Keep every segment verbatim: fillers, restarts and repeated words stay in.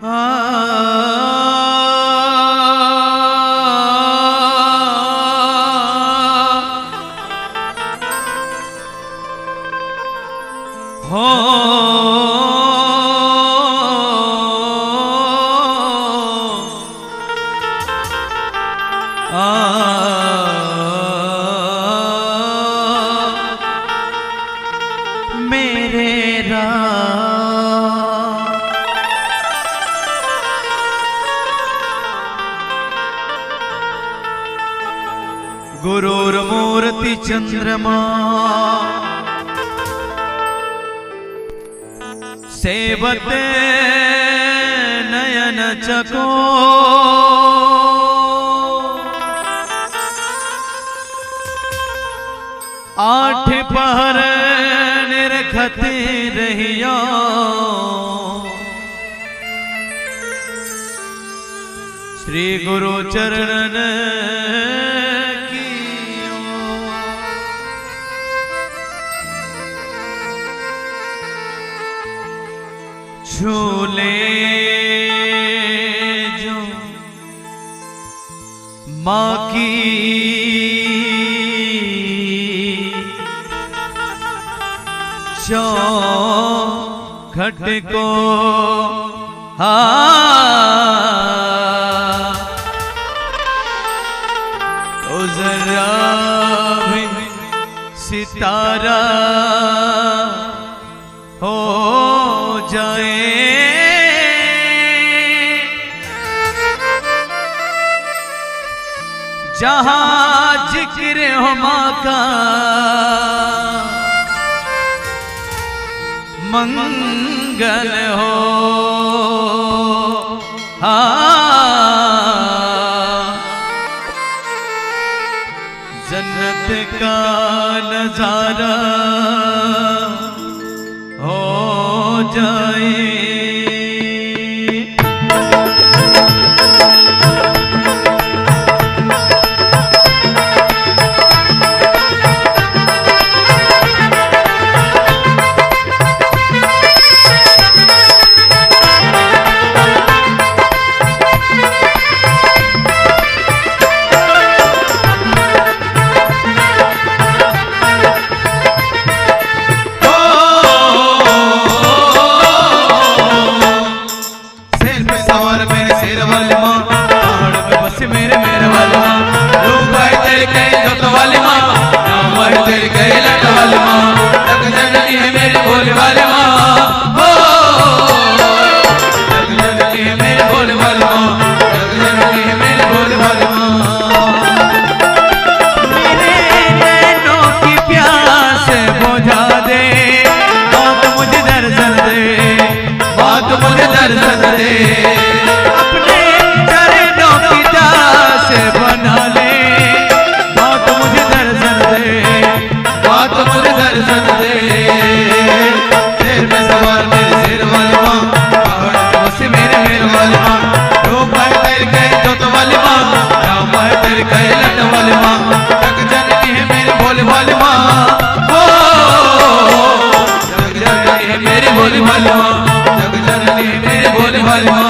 आ, हो, आ, मेरे राम। गुरुर्मूर्ति चंद्रमा सेवते नयन चको। आठ पहर निरखत रहियो। श्री गुरु चरणन की छू ले जो माँ की चौखट को। हाँ, तो जरा भी सितारा हो जाए, जहाँ जिक्र हो माँ का मंगल हो। हाँ, जन्नत का नजारा हो जाए। शेर पे सवार मेरे शेर वाली माँ, पहाड़ पे बसी मेरे मेर वाली माँ। रूप है तेरी कई जोत वाली माँ, नाम है तेरी कई लट वाली माँ। जग जननी है मेरी भोली भाली माँ, हो। जग जननी है मेरी भोली भाली माँ, जग जननी है मेरी भोली भाली माँ। मेरे नैनों की प्यास बुझा दे, माँ तू मुझे दर्शन दे, माँ तू मुझे दर्शन दे। अपने चरणों की दास बना ले, माँ तू मुझे दर्शन दे, माँ तू मुझे दर्शन दे। शेर पे सवार मेरे शेर वाली माँ, पहाड़ पे बसी मेरे मेर वाली माँ। रूप है तेरी कई जोत वाली माँ, नाम है तेरी कई लट वाली माँ। जग जननी है मेरी भोली भाली माँ, हो। जग जननी है मेरी भोली भाली माँ, जग जननी है मेरी भोली भाली माँ।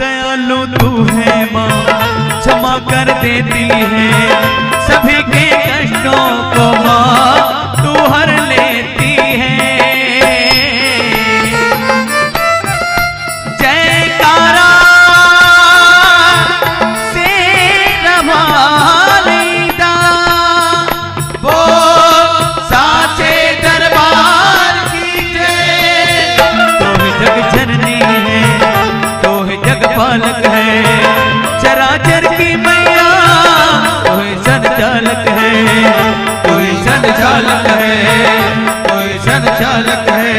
दयालु तू है माँ, क्षमा कर देती है सभी के कष्टों को माँ, तू हर लेती है। जयकारा शेर वाली दा, बोल साचे दरबार की जय। तू ही जग जननी है, तू ही जग पालक है, चरा है, कोई संचालक है,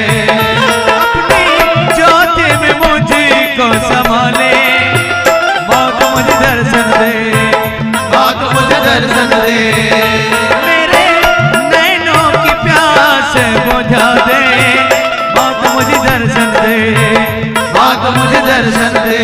अपनी ज्योति में मुझको समा ले। मौत मुझे दर्शन दे, मौत मुझे दर्शन दे, मेरे नैनों की प्यास बुझा दे। मौत मुझे दर्शन दे, मौत मुझे दर्शन दे।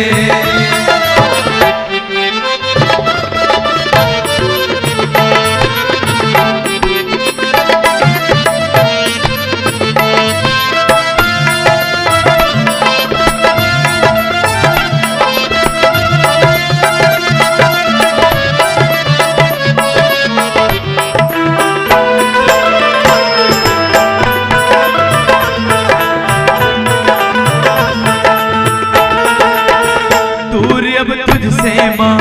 दूर अब तुझसे माँ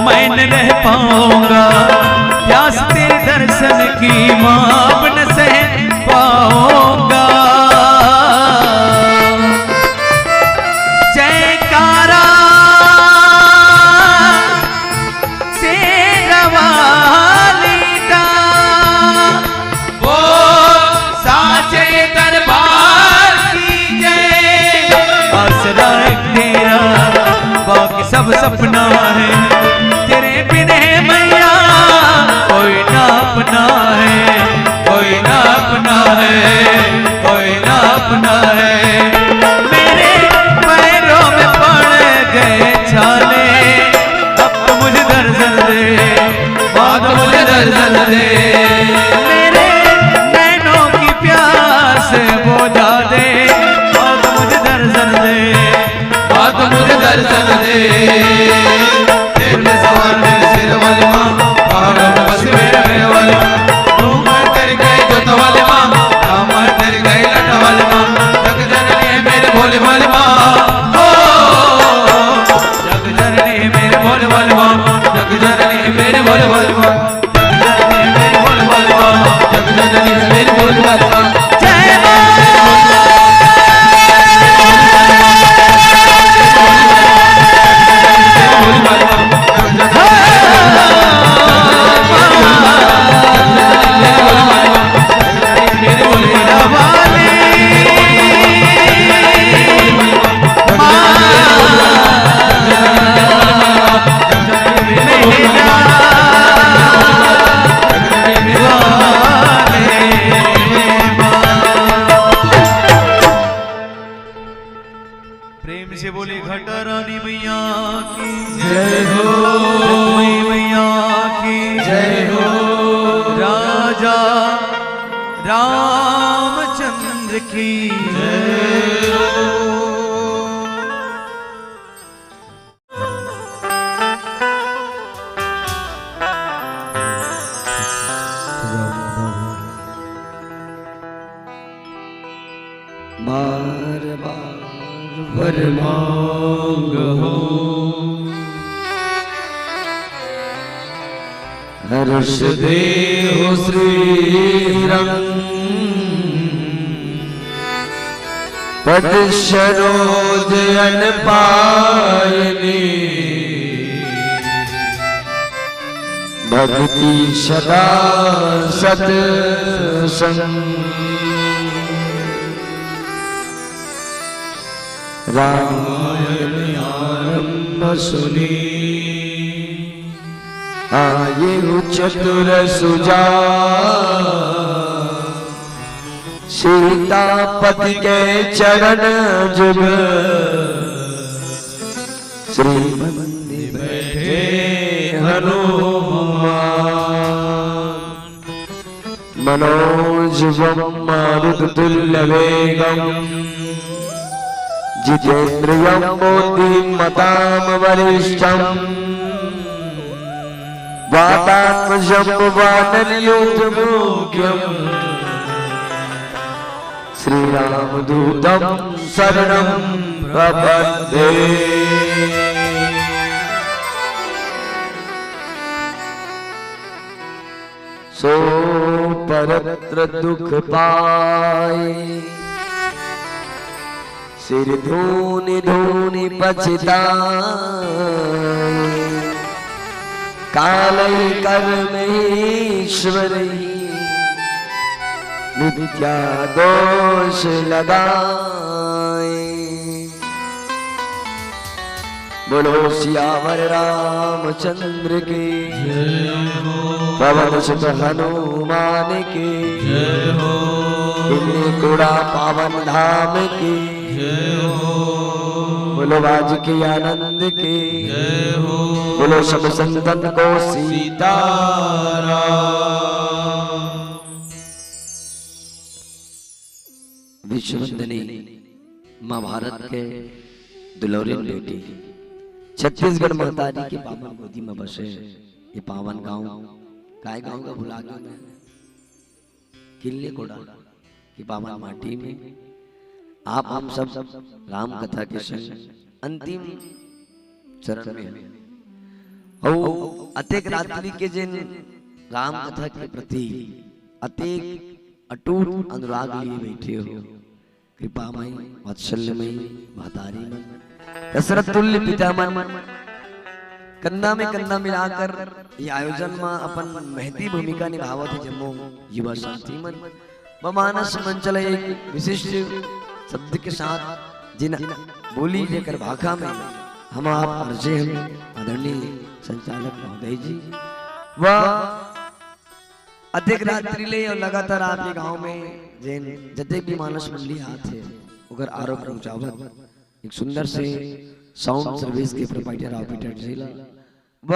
मैं न रह पाऊंगा, प्यास तेरे दर्शन की माँ अब न सह पाऊंगा। जयकारा शेरवाली का, वो साचे दरबार की जय। आसरा एक तेरा, बाकी सब सपना है, तेरे बिन है मैया कोई ना अपना है, कोई ना अपना है, कोई ना अपना है। मेरे पैरों में पड़ गए छाले, अब तो मुझे दर्शन दे, अब तो मुझे दर्शन दे। मेरे नैनों की प्यास बुझा दे, अब तो मुझे दर्शन दे, अब तो मुझे दर्शन दे। शेर में सवार मेरे शेर वाली माँ, पहाड़ों में बसी मेरे मेहर वाली माँ, घूम कर तेरी गई जोत वाली माँ, राम कर तेरी गई लट वाली माँ, जग जननी है मेरी भोली भाली माँ। ओ, जग जननी है मेरी भोली भाली माँ, जग जननी है मेरी भोली भाली माँ। प्रेम से बोले घटा रानी मैया की जय हो। लक्ष्मी मैया की जय हो। राजा रामचंद्र की जय हो। बार बार वर मांगहु, हर्ष देहु श्रीरंग। पद सरोज अन पायनी, भक्ति सदा सत संग। रामायण आरंभ सुनी, आयु चतुर सुजा। सीतापति के चरण जुग, श्रीमंदिर बैठे हनुमान। मनोजवं मारुततुल्यवेगं, जितेन्द्रियं बुद्धिमतां वरिष्ठं, वातात्मजं वानरयूथमुख्यं, श्रीरामदूतं शरणं प्रपद्ये। सो परत्र दुख पाए, सिर धूनि धूनि पछताए। कालहि कर्म ईश्वर ही, मिथ्या दोष लगाए। बोलो सियावर रामचंद्र की, जय हो। पवन सुत हनुमान की, जय हो। किन्नी कुड़ा पावन धाम की, जय हो। बोलो बाज के आनंद की, जय हो। बोलो सब संतन को सीताराम। विश्ववंदनी माँ भारत के दुलौरिन बेटी, छत्तीसगढ़ महतारी के पावन गोदी में बसे ये पावन गांव, काय गांव का भुला गया मैं, किल्ली कोड़ा की पावन माटी में आप हम सब राम कथा के संग अंतिम चरण में हैं। अउ अतेक रात्रि के जिन राम कथा के प्रति अतेक अटूट अनुराग लिए बैठे हो, कृपामय, वात्सल्यमय महतारी मन, दशरथ तुल्य पिता मन, कंधा में कंधा मिलाकर ये आयोजन में अपन महती भूमिका निभावत हे जम्मो युवा साथी मन। व मानस मंच ल एक विशिष्ट शब्द के साथ जिन बोली जेकर भाखा में हम आप अर्जे हन आदरणीय संचालक महोदय जी, व अतेक रात्रि ले अउ लगातार आपके गांव में जेन जतेक भी मानस मंडली आत हे, ओकर आरोग्य पहुंचावत एक सुंदर से साउंड सर्विस के प्रोप्राइटर ऑपरेटर जी ला, व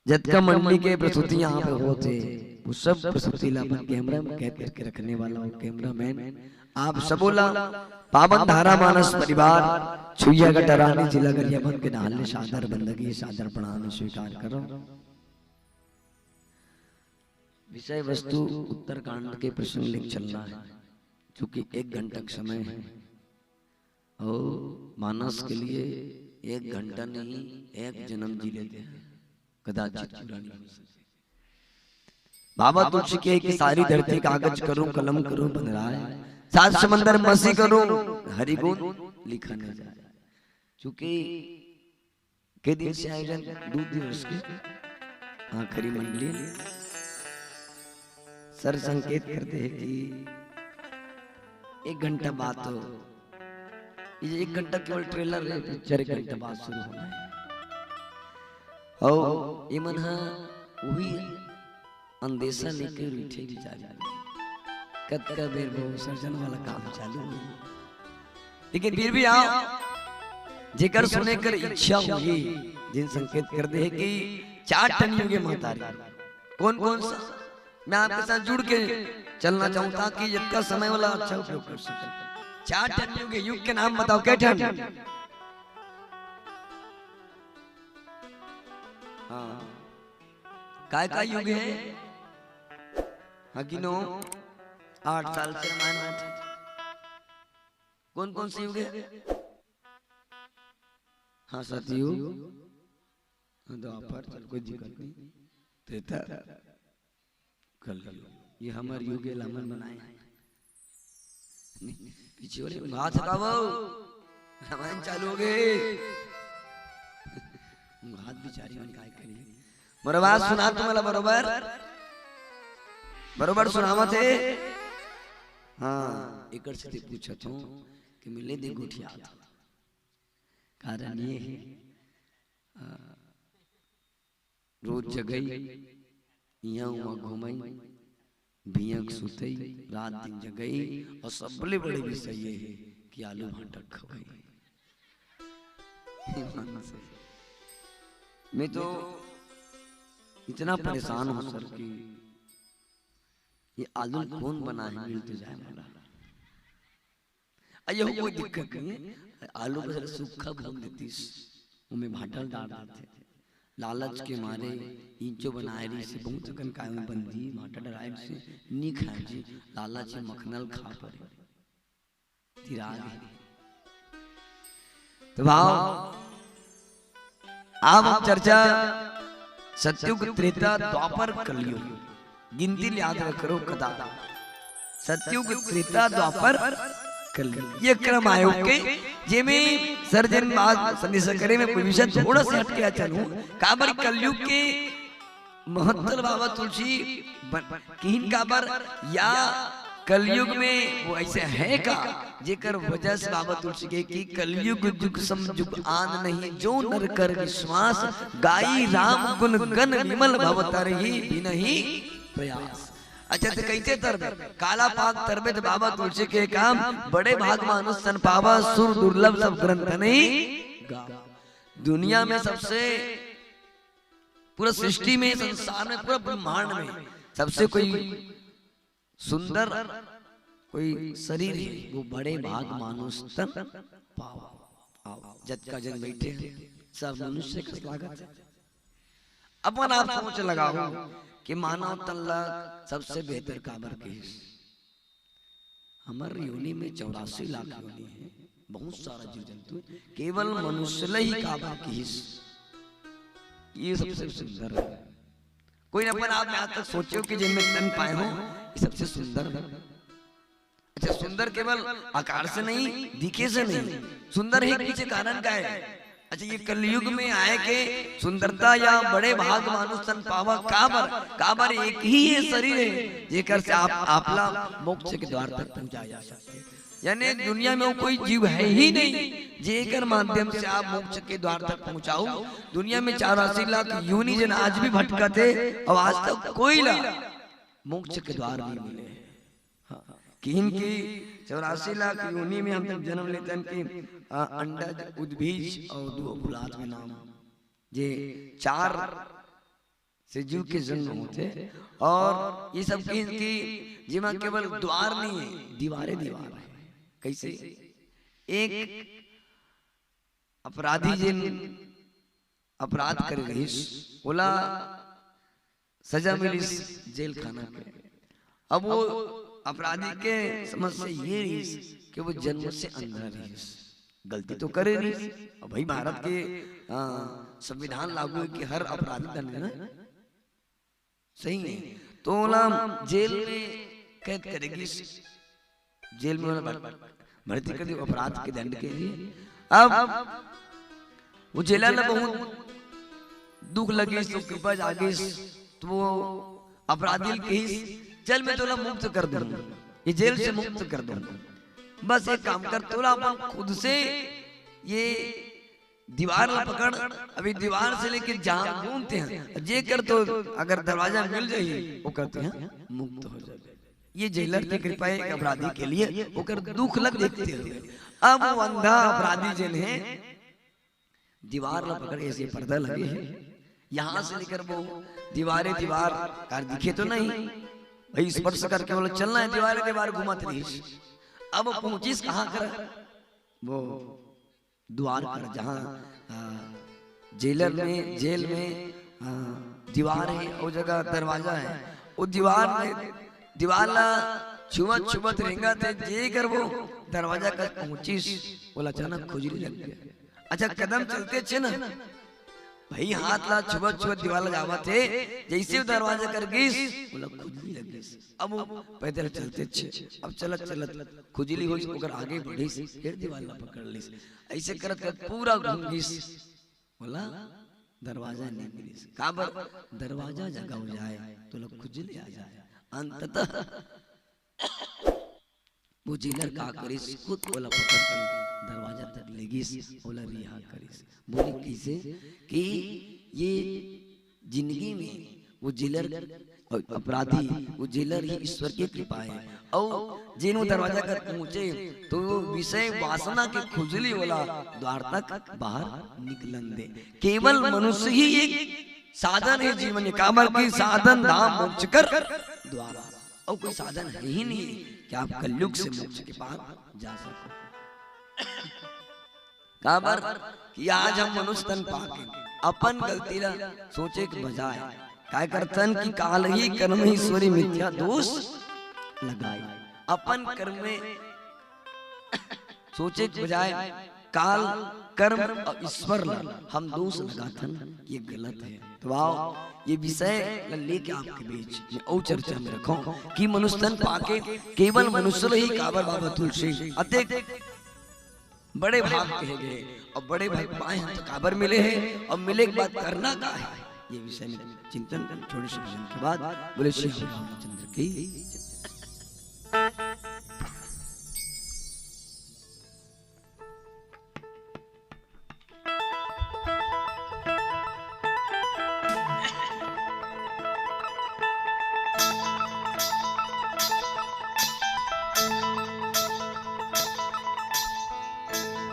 जतका मंडली के प्रस्तुति यहाँ पे होत हे, वो सब प्रस्तुति ला अपन कैमरा में कैद करके रखने वाला वो कैमरामैन, आप सबो ला पावन धारा मानस परिवार छुइया गटरानी जिला गरियाबंद के नाम ले सादर बंदगी, सादर प्रणाम स्वीकार करो। विषय वस्तु उत्तरकांड के प्रसंग लेके चलना है, क्योंकि एक घंटा का समय है और मानस के लिए एक घंटा नहीं, एक जन्म जी लेते हैं, कदाचित पूरा नहीं हो सके। बाबा तुलसी के कि सारी धरती कागज करूं, कलम करूं बन रहा है, सात समंदर मसी करूं, हरि गुण लिखा न जाए। चूंकि के दिन से आयोजन, दो दिवस के आखिरी मंडली। सर संकेत करते हैं कि एक घंटा बाद तो, ये एक घंटा केवल ट्रेलर है, पिक्चर एक घंटा बाद शुरू होना है। और ये मन हा वही अंदेशा लेके उठे बेचारे। कतका बेर वो सर्जन वाला काम चालू हो, लेकिन फिर भी आओ, जेकर सुने कर इच्छा होगी, जिन संकेत कर दे कि चार ठन युगे महतारी। कौन कौन सा? मैं आपके साथ जुड़ के चलना चाहूँ ताकि जितना समय वाला अच्छा उपयोग कर सके। चार ठन युगे, युग के नाम बताओ, कै ठन? हाँ, काय का युग है? हाँ कि नो? आठ साल से रामायण होत हे। कौन कौन से युग है? हाँ, सतयुग, हाँ, द्वापर, चल, कोई दिक्कत नहीं। त्रेता, कलयुग, ये हमर युग ए, लामन बनाए हैं। पीछे वाले, "हाथ हटाओ, रामायण चालू हो गए।" हाथ बिचारी मन काय करी। मोर आवाज सुना तुम्हारा बरोबर? बरोबर सुनावत हे? हाँ, एकर से ते पूछत हूँ कि मिले दे गोठिया था। कारण ये है, आ, रोज जगई, इहाँ उहाँ घूमई, बियंक सुतई, रात दिन जगई, और सबले बड़े विषय ये है कि आलू भांटा खवई। मैं तो इतना परेशान हूँ सर कि ये आलू कौन बनाए हे, मिल तो जाए मोला। आ, यहू कोई दिक्कत नहीं है। आलू बस सूखा भून देतीस, ओमे भांटा डाल देते। लालच के मारे इंचो बनाए रही से बहुत अकन काय में बंदी, भांटा डराए से नी खाए जी, लालच से मखनल खा पड़े। तिराग है। तो भाव, अब हम चर्चा सतयुग, त्रेता, द्वापर, कलयुग, गिनती ल याद रख रो कदा। सतयुग, त्रेता, द्वापर, कलयुग, ये क्रम आयो के, जेमे सर्जन बाद संदेश करे में विषय थोड़ा सा हटके आ चलूं। काबर कलयुग के महत्व बाबा तुलसी बन, किहिन काबर या कलयुग में वो ऐसे है का, जेकर वजह से बाबा तुलसी के कि कलयुग जुग सम जुग आन नहीं, जो नर कर विश्वास, गाई राम गुण गण विमल भव तरही बिनही प्रयास। अच्छा, तो कैसे तरबे? काला पाग तरबे तो बाबा तुलसी के काम, बड़े भाग मानुष तन पावा, सुर दुर्लभ सब ग्रंथ नहीं गा। दुनिया में सबसे, पूरा सृष्टि में, संसार में, पूरा ब्रह्मांड में सबसे कोई सुंदर कोई शरीर है, वो बड़े भाग मानुष तन पावा। आओ, जतका जन बैठे हैं, सब मनुष्य का स्वागत है। अपन आप सोच लगाओ कि मानव तन ला सबसे बेहतर काबर कहिस। हमर योनि में चौरासी लाख योनि है, बहुत सारा जीव जंतु है, केवल मनुष्य ला ही काबर कहिस, ये सबसे सुंदर है। कोई अपन आप में आज तक सोचो कि जिनमें तन पाए हो, ये सबसे सुंदर है। अच्छा, सुंदर केवल आकार से नहीं, दिखे से नहीं, सुंदर है पीछे कारण का है। अच्छा, ये कलयुग में आए के सुंदरता या बड़े भाग मानुष तन पावा काबर, काबर एक ही ये शरीर है जेकर से आप आपला मोक्ष के द्वार तक पहुंचाया जा सकते। यानी दुनिया में वो कोई जीव है ही नहीं जेकर माध्यम से आप मोक्ष के द्वार तक पहुंचाओ। दुनिया में चौरासी लाख योनि जन आज भी भटकत है और आज तक कोई ला मोक्ष के द्वार नहीं मिले। हाँ, किहिन की चौरासी लाख योनि में हम जब जन्म लेते हैं कि, आ, अंडज, उद्बीज और दो फुलाद में नाम, ये चार से जीव के जन्म होते। और ये सब किहिन की, जिमा केवल द्वार नहीं है, दीवारे दीवार है। कैसे? एक अपराधी जिन अपराध करे रहिस, ओला सजा मिलिस जेल खाना के। अब वो अपराधी के समस्या ये रहिस कि वो जन्म से अंधा रहिस, गलती तो करे रहिस। अब भाई, भारत के, आ, संविधान लागू है कि हर अपराधी दंड है ना, सही है। तो ओला जेल में कैद करे गिस, जेल में ओला भर-, भर्ती कर दिस अपराध के दंड के लिए। अब वो जेलर ला बहुत दुख लगिस, तो कृपा जागिस, तो वो अपराधी ल कहिस, "चल, मैं तोला मुक्त कर दूं, ये जेल से मुक्त कर दूं। बस एक काम कर, तोला अपन खुद से ये दीवार ला पकड़, अभी दीवार से लेके जहां घूमते हैं, जेकर तो अगर दरवाजा मिल जाही, ओकर तो यहाँ मुक्त हो जाबे।" ये जेलर के कृपा है एक अपराधी के लिए, ओकर दुख ला देखते हुए। अब वो अंधा अपराधी जेन है, दीवार ला पकड़, ऐसे पर्दा लगे है, यहाँ से लेकर वो दीवारे दीवार कार दिखे तो नहीं, भाई, स्पर्श करके बोला चलना है, दीवारे दीवार घुमत रहिस। अब वो पहुंचिस कहाँ कर, वो द्वार कर, जहाँ, आ, जेलर में, जेल में, आ, दीवार है, वो जगह दरवाजा है, वो दीवार में, दीवार ला छुअत छुअत रेंगत हे, जेकर वो दरवाजा कर पहुंचिस, ओला अचानक खुजली लग गया। अच्छा, कदम चलते छे ना, भाई, हाथ ला छुअत छुअत दीवार ला जावत हे, जैसे वो दरवाजा कर गिस, ओला खुजली लग गिस। अब वो पैदल चलते छे, अब चलत चलत खुजली होइस, ओकर आगे बढ़िस, फिर दीवार ला पकड़ लिस। ऐसे करत करत पूरा घूम गिस, ओला दरवाजा नहीं मिलिस। काबर? दरवाजा जगह हो जाए तो लोग खुजली आ जाए। अंततः वो जेलर का करिस, खुद ओला पकड़ के दरवाजा तक ले गिस, ओला रिहा करिस। बोले, "कैसे कि ये जिंदगी में वो जेलर, अपराधी, वो जेलर ही ईश्वर की कृपा है।" और जेन वो दरवाजा कर पहुंचे, तो वो विषय वासना के खुजली वाला द्वार तक बाहर निकलन दे। केवल मनुष्य ही एक साधन है जीवन के, काबर कि साधन धाम मोक्ष कर द्वार, और कोई साधन है ही नहीं कि आप कलयुग से मोक्ष के पार जा सको। काबर कि आज हम मनुष्य तन पाके अपन गलती ला सोचे के बजाय काय करथन कि काल ही कर्म ही ईश्वरी मिथ्या दोष लगाई। अपन कर्म में सोचे के बजाय काल, कर्म और ईश्वर ला हम दोष लगाथन, ये गलत है। तो आओ, ये विषय ला लेके आपके बीच में और चर्चा में रखो कि मनुष्य तन पाके केवल मनुष्य ला ही काबर बाबा तुलसी अतेक बड़े भाग कहे गए, और बड़े भाग पाए हैं तो काबर मिले हैं, और मिले के बाद करना का है, ये विषय में चिंतन, छोटे से भजन के बाद बोले श्री रामचंद्र की जय।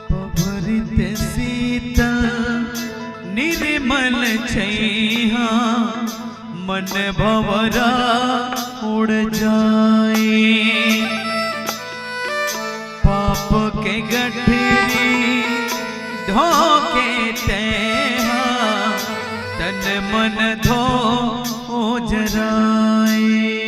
पभरित शीतल निर्मल छैहा, मन भंवरा उड़ जाए। पाप के गठरी ढोके तेहा, तन मन धो जराए।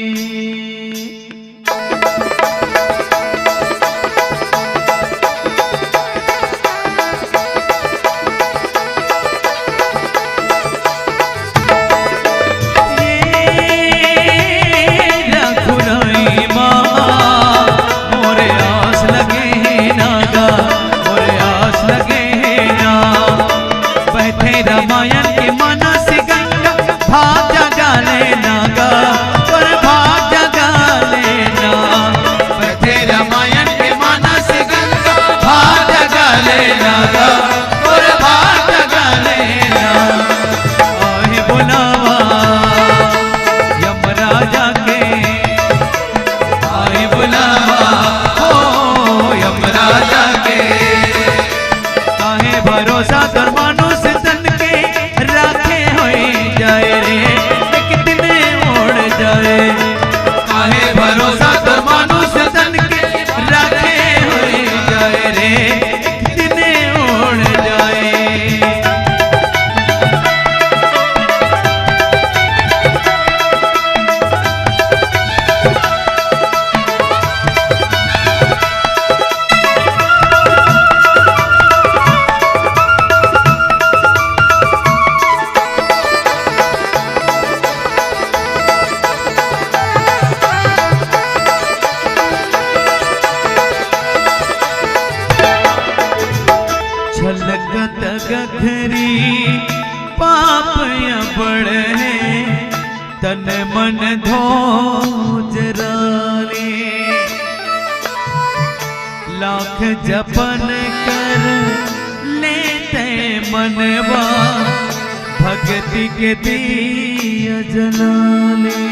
छलकत गगरी पाप अबड़ हे, तन मन धो जराले। लाख जपन कर लेते मनवा, भगति के दिया जलाले।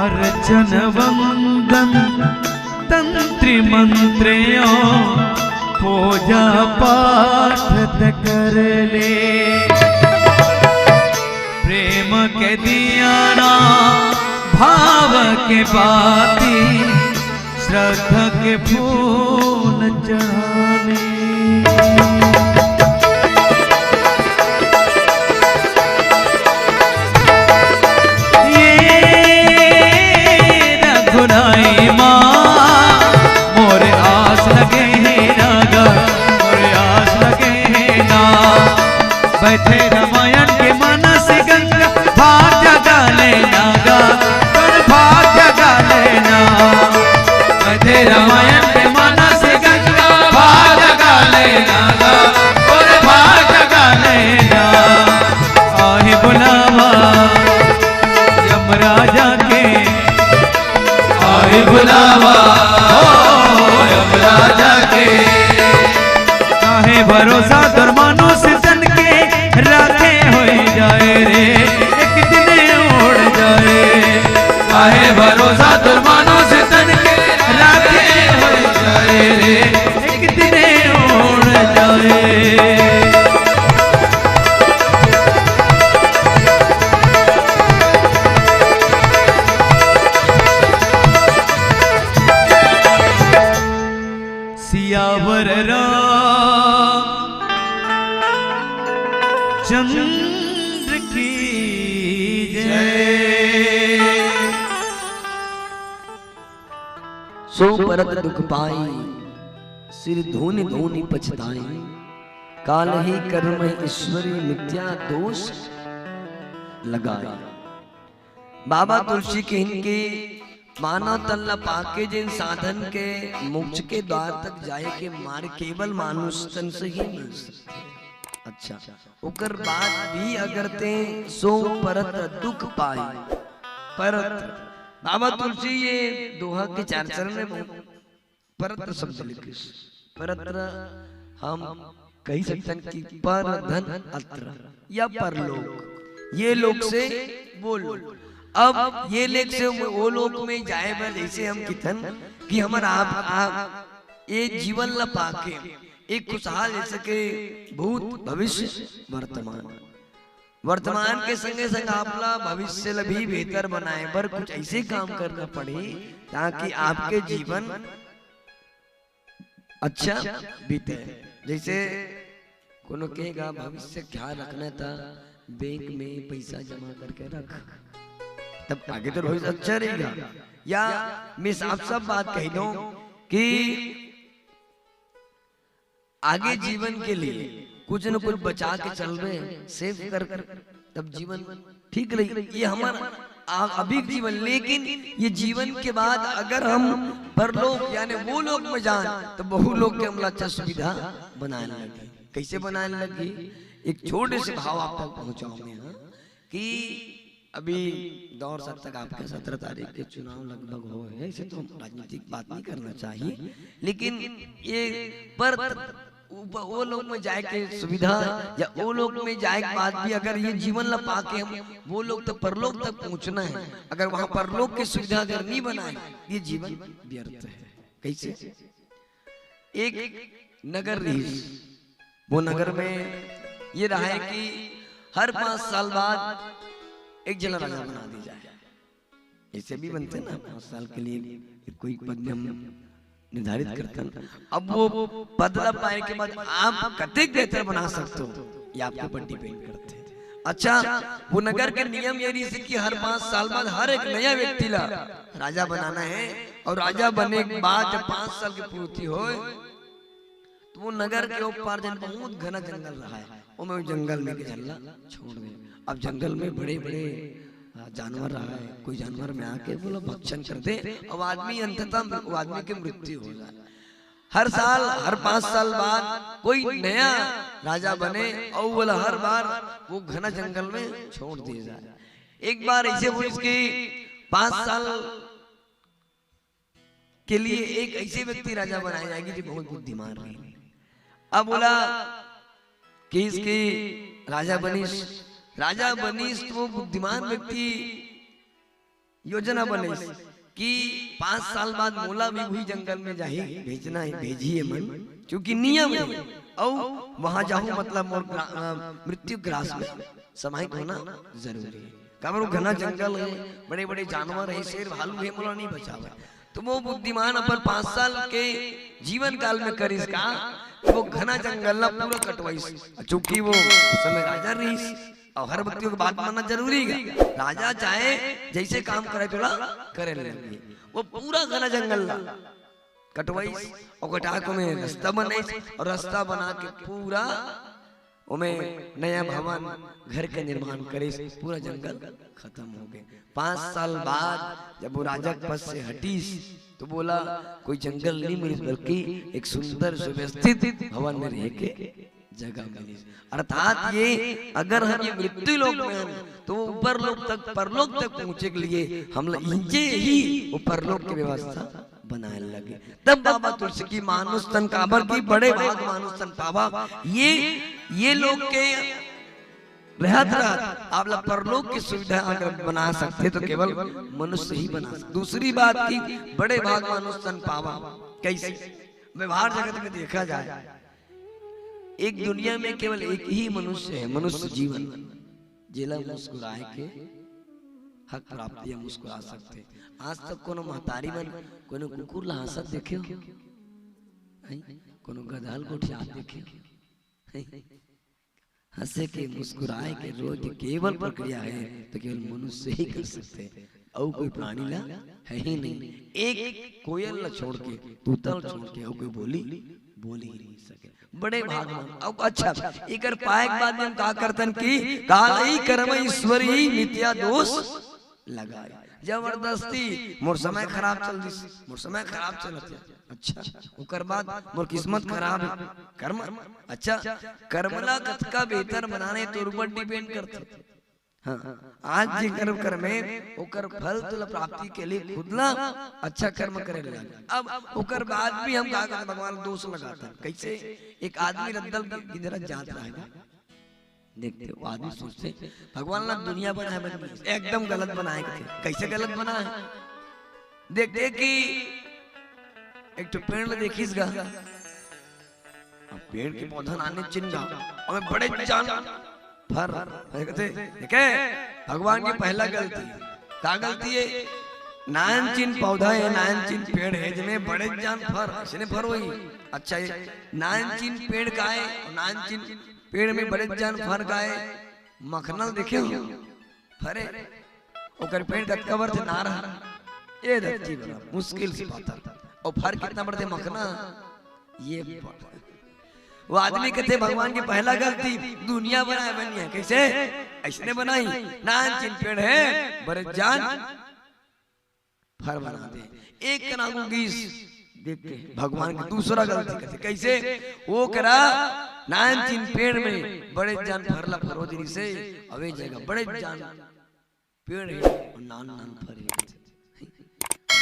अर्चन वंदन तंत्र मंत्र यो, पूजा पाठ त कर ले। प्रेम के दिया ना, भाव के बाती, श्रद्धा के फूल चढ़ाने। सियावर रामचंद्र की जय। सो परत दुख पाई, सिर धोनि धोनि पछताई। काल ही कर्म ईश्वरी, मिथ्या दोष लगाई। बाबा तुलसी किहिन कि मानव तन ला पाके जेन साधन के मोक्ष के द्वार तक जाए के मार्ग केवल मानुष तन से ही मिल सकथे। अच्छा, ओकर बाद भी अगर तें सो परत दुख पाई, परत, बाबा तुलसी ये दोहा के चार चरण में बहुत परत्र शब्द लिखिस। परत्र हम कहि सकथन कि पर धन अत्र या परलोक, ये लोक से वो लोक। अब ये लोक से वो लोक में जाए बर जैसे हम किथन कि हमर आप, आप ये जीवन ला पाके एक खुशहाल जैसे के भूत, भविष्य, वर्तमान, वर्तमान के संगे संग आप ला भविष्य ला भी बेहतर बनाए बर कुछ ऐसे काम करना पड़ही ताकि आपके जीवन अच्छा बीते। जैसे कोनो कहेगा भविष्य के ख्याल रखना था, बैंक में पैसा जमा करके रख, तब आगे तो भविष्य अच्छा रहेगा। या मैं साफ साफ बात कह दूं कि आगे जीवन के लिए कुछ न कुछ बचा के चलबे, सेव कर, तब जीवन ठीक रही। ये हमर आ-, अभी के जीवन, लेकिन ये जीवन के बाद अगर हम परलोक यानी वो लोक में जान, तो बहु लोक के हमला अच्छा सुविधा बनाए लगी। कैसे बनाए लगी? एक छोटे से भाव आप तक पहुंचाऊं मैं, हाँ, कि अभी दौर सत्ता का आपके सत्रह तारीख के चुनाव लगभग हो है, इसे तो हम राजनीतिक बात नहीं करना चाहिए, लेकिन ये पर उप-, वो लोक में जाए के सुविधा या वो लोक में जाए के बाद भी अगर ये जीवन ला पाके हम वो लोक तक, परलोक तक पहुंचना है, अगर वहां परलोक की सुविधा अगर नहीं बनाए, ये जीवन व्यर्थ है। कैसे? एक नगर रहिस, वो नगर में ये रहा है कि हर पांच साल बाद एक जना राजा बना दी जाए। ऐसे भी बनते ना, पांच साल के लिए कोई पद में हम निर्धारित करते हैं। अब वो पद ला पाए के बाद आप कतेक बेहतर बना सकते हो, ये आपके ऊपर डिपेंड करते हैं। अच्छा, वो नगर के नियम ये रहिस कि हर पांच साल बाद हर एक नया व्यक्ति ला राजा बनाना है, और राजा बने के बाद जब पांच साल की पूर्ति होए, तो वो नगर के ऊपर जन बहुत घना जंगल रहा है, ओमे वो जंगल में के झन ला छोड़ दे। अब जंगल में बड़े-बड़े, अ, जानवर रहा है, कोई जानवर में आके बोला भक्षण कर दे, अब आदमी अंततः मृ-, वो आदमी के मृत्यु हो जाए। हर साल, हर पांच साल बाद कोई नया राजा बने और बोला हर बार वो घना जंगल में छोड़ दिया जाए। एक बार ऐसे हुई कि पांच साल के लिए एक ऐसे व्यक्ति राजा बनाए जाएंगे जो बहुत बुद्धिमान रहे। अब बोला कि इसकी राजा बनिस, राजा बनिस तो वो बुद्धिमान व्यक्ति योजना बनिस कि पांच साल बाद मोला भी वही जंगल में जाही भेजना है, भेजी है मन, क्योंकि नियम है। और वहां जाहूं मतलब मोर ग्रा-, अ, मृत्यु ग्रास में समाहित होना जरूरी है। काबर वो घना जंगल है, बड़े-बड़े जानवर है, शेर भालू है, मोला नहीं बचावे। तो वो बुद्धिमान अपन पांच साल के जीवन काल में करिस का, वो घना जंगल ला पूरा कटवाइस। चूंकि वो उस समय राजा रहिस, और हर व्यक्ति के बात मानना जरूरी है। राजा चाहे जैसे काम करे तोला करे लगे। वो पूरा घना जंगल ला कटवाइस, और कटा के ओमे रास्ता बनाइस, और रास्ता बना के पूरा ओमे नया भवन, घर के निर्माण करिस, पूरा जंगल खत्म हो गए। पांच साल बाद जब वो राजा के पद से हटिस, तो बोला, कोई जंगल नहीं मिलिस, बल्कि एक सुंदर सुव्यवस्थित भवन में रह के जगह मिलिस। अर्थात ये अगर हम ये मृत्यु लोक में हैं, तो वो ऊपर लोक तक, परलोक तक पहुंचे के लिए हम लोग इनसे ही वो परलोक की व्यवस्था बनाए लगे। तब बाबा तुलसी की मानुष तन काबर की बड़े भाग मानुष तन पावा। ये, ये लोग के रहत रहत आप ला परलोक की सुविधा अगर बना सकते तो केवल मनुष्य ही बना सकते। दूसरी बात की बड़े भाग मानुष तन पावा। कैसे? व्यवहार जगत में देखा जाए, एक दुनिया में केवल एक ही मनुष्य है, मनुष्य जीवन, जेला मुस्कुराए के हक प्राप्त या मुस्कुरा सकते। आज तक कोनो महतारी मन कोनो कुकुर ला हंसत देखे हो? हैं? कोनो गदहा ल गोठियात देखे? हैं? हंसे के, मुस्कुराए के, रोए के केवल प्रक्रिया हे, त केवल मनुष्य ही कर सकथे, अउ कोई प्राणी ला हे ही नहीं। एक कोयल ला छोड़ के, तूता ला छोड़ के, अउ कोई बोली बोल ही नहीं सके। बड़े भाग म। अब अच्छा, एकर पाए के बाद में हम का करथन कि काल ही कर्म ईश्वर ही मिथ्या दोष लगाए। जबरदस्ती मोर समय खराब चल दिस, मोर समय खराब चलत हे। अच्छा, ओकर बाद मोर किस्मत खराब हे। कर्म, अच्छा, कर्म ला कतका बेहतर बनाना हे, तोर ऊपर depend करथे। हाँ, आज जे कर्म करबे, ओकर फल तोला प्राप्ति के लिए खुद ला अच्छा कर्म करे ला लागे। अब ओकर बाद भी हम का करथन, भगवान ला दोष लगाथन। कैसे? एक आदमी रद्दा ल गिंजरत जात रहे ना, देखथे, वो आदमी सोचथे, भगवान ला दुनिया बनाए बन, एकदम गलत बनाए कथे। कैसे गलत बनाए? देखथे कि एक ठो पेड़ ल देखिस गा, अब पेड़ के पौधा नान चिन गा, अबे बड़े जान फर, अरे कथे, देखे, भगवान के पहला गलती। का गलती हे? नान चिन पौधा हे, नान चिन पेड़ हे, जेमे बड़े जान फर, अइसने फर होही। अच्छा, ये नान चिन पेड़ का हे, नान चिन पेड़ में बड़े जान फर का हे, मखना ल देखे हो? फरे, ओकर पेड़ कतका बड़थे, नारा, ए धरती बड़ा मुश्किल से पाता। अउ फर कितना बड़थे, मखना, ये बड़ा। वो आदमी कथे, भगवान के पहला गलती दुनिया बनाए बनिया। कैसे? अइसने बनाई, नान चिन पेड़ हे, बड़े जान फर बना दे। एक कना को गीस देख के भगवान के दूसरा गलती कथे। कैसे? वो करा नान चिन पेड़ में बड़े जान फर ला फरो दे रिसे, अवे जगह बड़े जान पेड़ हे अउ नान नान फर हे।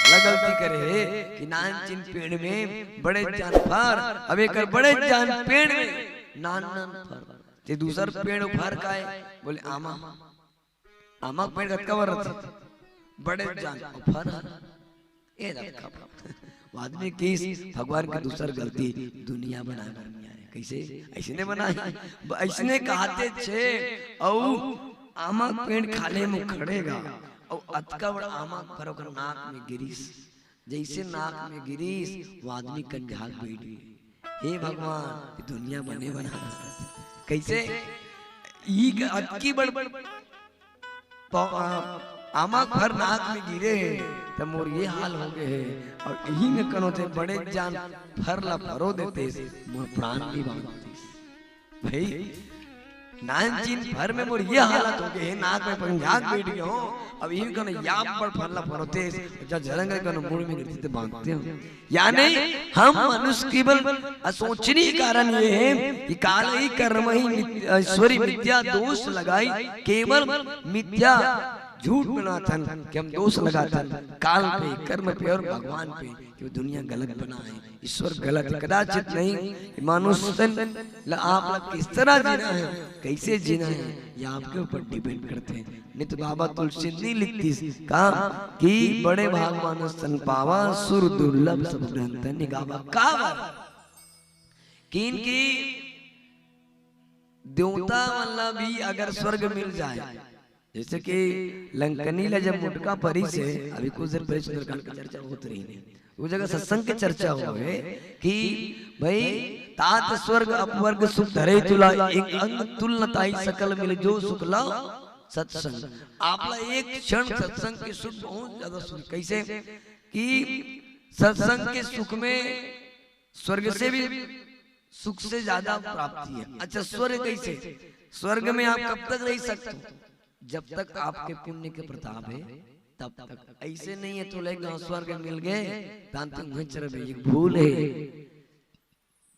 पहला गलती करे हे कि नान चिन पेड़ में बड़े जान फर, अब एकर बड़े जान पेड़ में नान नान फर। ते दूसर पेड़ फर का हे? बोले आमा। आमा के पेड़ कतका बड़ रथे? बड़े जान अउ फर ह ए रखा। वो आदमी किस भगवान के दूसर गलती दुनिया बनाए बर नइ आए। कैसे? अइसने बनाए, अइसने कहत हे अउ आमा के पेड़ खाल्हे म खड़े गा अउ अतका बड़ आमा के फर ओकर नाक में गिरिस। जइसे नाक में गिरिस, वो आदमी कंझाक बइठ गे। हे भगवान, ये दुनिया बने बना। कैसे? ई अतकी बड़ पौ-, आ, आमा के फर नाक में गिरे हे, त मोर ये हाल हो गे हे। अउ इही में कनो ते बड़े जान फर ला फरो देतेस, मोर प्राण भी बांचतिस। भाई, नान चिन फर में मोर ये हालत हो गे हे, नाक में कंझाक बइठ गे हों, अब इही कनो या बड़ फर ला फरो देतेस, जा झरंग कनो मुड़ में गिरतिस त बांचतेंव। यानी हम मनुष्य केवल असोचनीय कारण ये हे कि काल ही कर्म ही मिथ-, ईश्वरी मिथ्या दोष लगाई, केवल मिथ्या झूठ बनाथन कि हम दोष लगाथन काल पे, कर्म पे अउ भगवान पे कि वो दुनिया गलत बनाए, ईश्वर गलत हे, कदाचित नहीं। मनुष्य ला आप ला किस तरह जीना हे, कैसे जीना हे, ये आपके ऊपर depend करथे। नइ त बाबा तुलसी नइ लिखतिस का कि बड़े भाग मानस तन पावा, सुर दुर्लभ सब ग्रंथ निगावा। काबर? किन की देवता मन ला भी अगर स्वर्ग मिल जाए, जइसे कि लंकनी ला जब मुटका परिस हे, अभी कुछ देर पहले सुंदरकांड की चर्चा होत रहिस, वो जगह सत्संग के चर्चा होय हे कि भाई, तात स्वर्ग अपवर्ग सुख धरे तुला, एक अंग तुल न ताई सकल मिल जो सुख ला सत्संग। आप ला एक क्षण सत्संग के सुख बहुत ज्यादा सुख। कैसे? कि सत्संग के सुख में स्वर्ग से भी सुख से ज्यादा प्राप्ति हे। अच्छा, स्वर्ग कैसे? स्वर्ग में आप कब तक रह सकते हो? जब तक आपके पुण्य के प्रताप हे, तब तक। अइसे नहीं हे, तो ले गांव स्वर्ग मिल गे, तांती मुहे चरबे, ये भूल हे।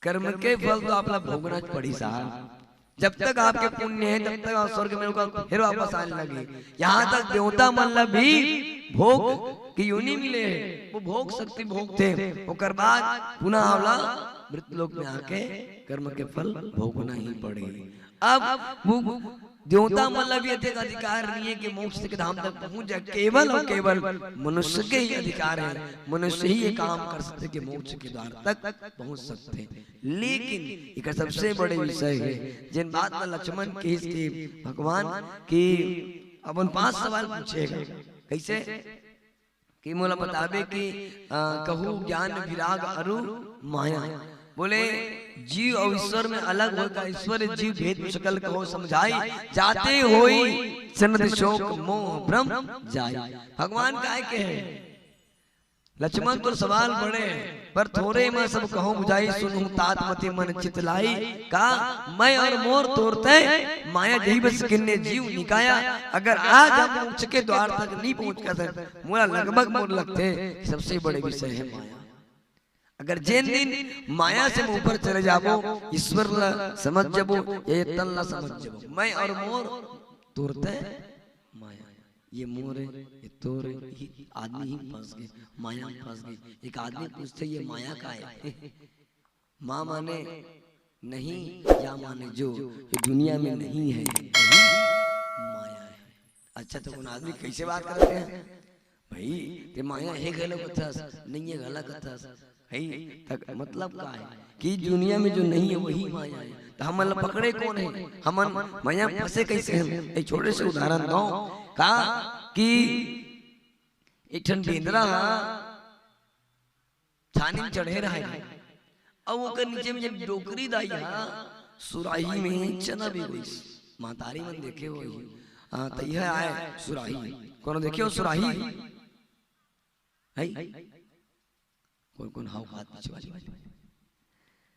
कर्म के फल तो आप ला भोगना पड़ी साहब। जब तक आपके पुण्य हे, तब तक आप स्वर्ग में होकर फिर वापस आने लगे। यहाँ तक देवता मन ला भी भोग के योनि मिले हे, वो भोग शक्ति भोगथे, ओकर बाद पुनः आंवला मृत लोक में आके कर्म के फल भोगना ही पड़े। अब वो देवता मन ला भी अतेक अधिकार नइ हे कि मोक्ष के धाम तक पहुंच जाए, केवल अउ केवल मनुष्य के ही अधिकार हे, मनुष्य ही ये काम कर सकथे कि मोक्ष के द्वार तक पहुंच सकथे। लेकिन एकर सबसे बड़े विषय हे, जेन बात ला लक्ष्मण कहिस कि भगवान कि अपन पांच सवाल पूछे हे। कैसे? कि मोला बताबे कि, अ, कहू ज्ञान विराग अरु माया। बोले, जीव अउ ईश्वर में अलग होय का, ईश्वर जीव भेद सकल कहो समझाई, जाते होई सनत शोक मोह भ्रम जाई। भगवान काय कहे, लक्ष्मण तो सवाल बड़े हैं, पर थोरे में सब कहो बुझाई, सुनहु तात मति मन चित लाई, का मैं और मोर तोर तैं, माया जही बस किन्ने जीव निकाया। अगर आज हम मोक्ष के द्वार तक नहीं पहुंच सकत, मोला लगभग मोर लगथे सबसे बड़े विषय है माया। अगर जेन दिन माया से हम ऊपर चले जाबो, ईश्वर ला समझ जाबो या ये तन ला समझ जाबो, मैं और मोर तोर तैं माया, ये मोर है, ये तोर है, ये आदमी ही फंस गए, माया में फंस गए। एक आदमी पूछथे, ये माया का है? माँ माने नहीं, या माने जो, जो दुनिया में नहीं है, वही माया है। अच्छा, तो उन आदमी कैसे बात करते हैं? भाई, ते माया हे घलो कथस, नहीं हे घला कथस, है तक मतलब का है कि दुनिया में जो नहीं है वही माया है। तो हमन ला पकड़े कौन है? हमन माया में फंसे कैसे हैं? एक छोटे से उदाहरण दो का कि एक ठन बेंदरा हा छानी में चढ़े रहे, अउ ओकर नीचे में जब डोकरी दाई हा सुराही में चना भिगोइस, महतारी मन देखे होही। हाँ, त इहे आय सुराही। कोनो देखे हो सुराही? है? कोन कोन हाव हाथ पीछे वाली?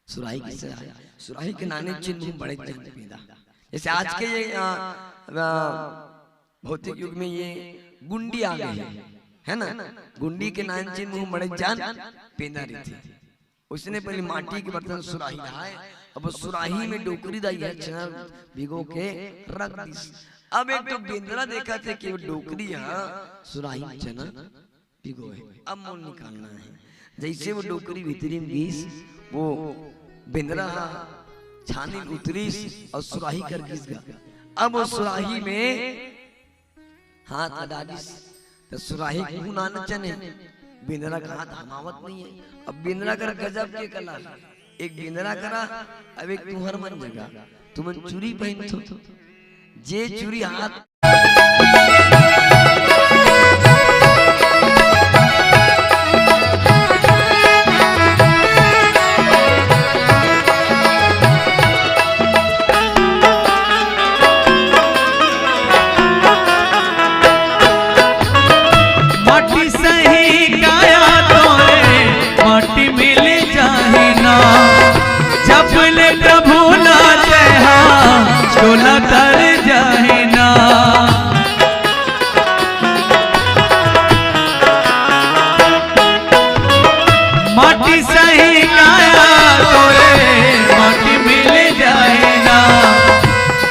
सुराही किससे आय? सुराही के नाने चिन्ह मुंह बड़े जन पैदा। जैसे आज के ये, आ, आ, भौतिक युग में ये गुंडी आ गई है, है ना? गुंडी के नान चिन्ह मुंह बड़े जान पैदा रही थी। उसने पहले माटी के बर्तन सुराही रहा है, अब वो सुराही में डोकरी दाई है, चना भिगो के रख दी। अब एक तो बेंदरा देखा थे कि वो डोकरी है, सुराही में चना भिगो है, अब मोल निकालना है। जैसे वो डोकरी भीतरी में गीस, वो बेंदरा छानी उतरीस और सुराही कर गीस गा। अब वो सुराही में हाथ ला डालिस, त सुराही के मुंह नान चने, बेंदरा का हाथ हमावत नहीं है। अब बेंदरा कर गजब के कला, एक बेंदरा करा, अब एक तुहर मन जगा, तुमन चूरी पहनथो, जे चूरी हाथ माटी सही काया तोरे, माटी मिल जाही ना। जब ले प्रभु ना तेहा, डोला तर जाही ना। माटी सही काया तोरे, माटी मिल जाए ना।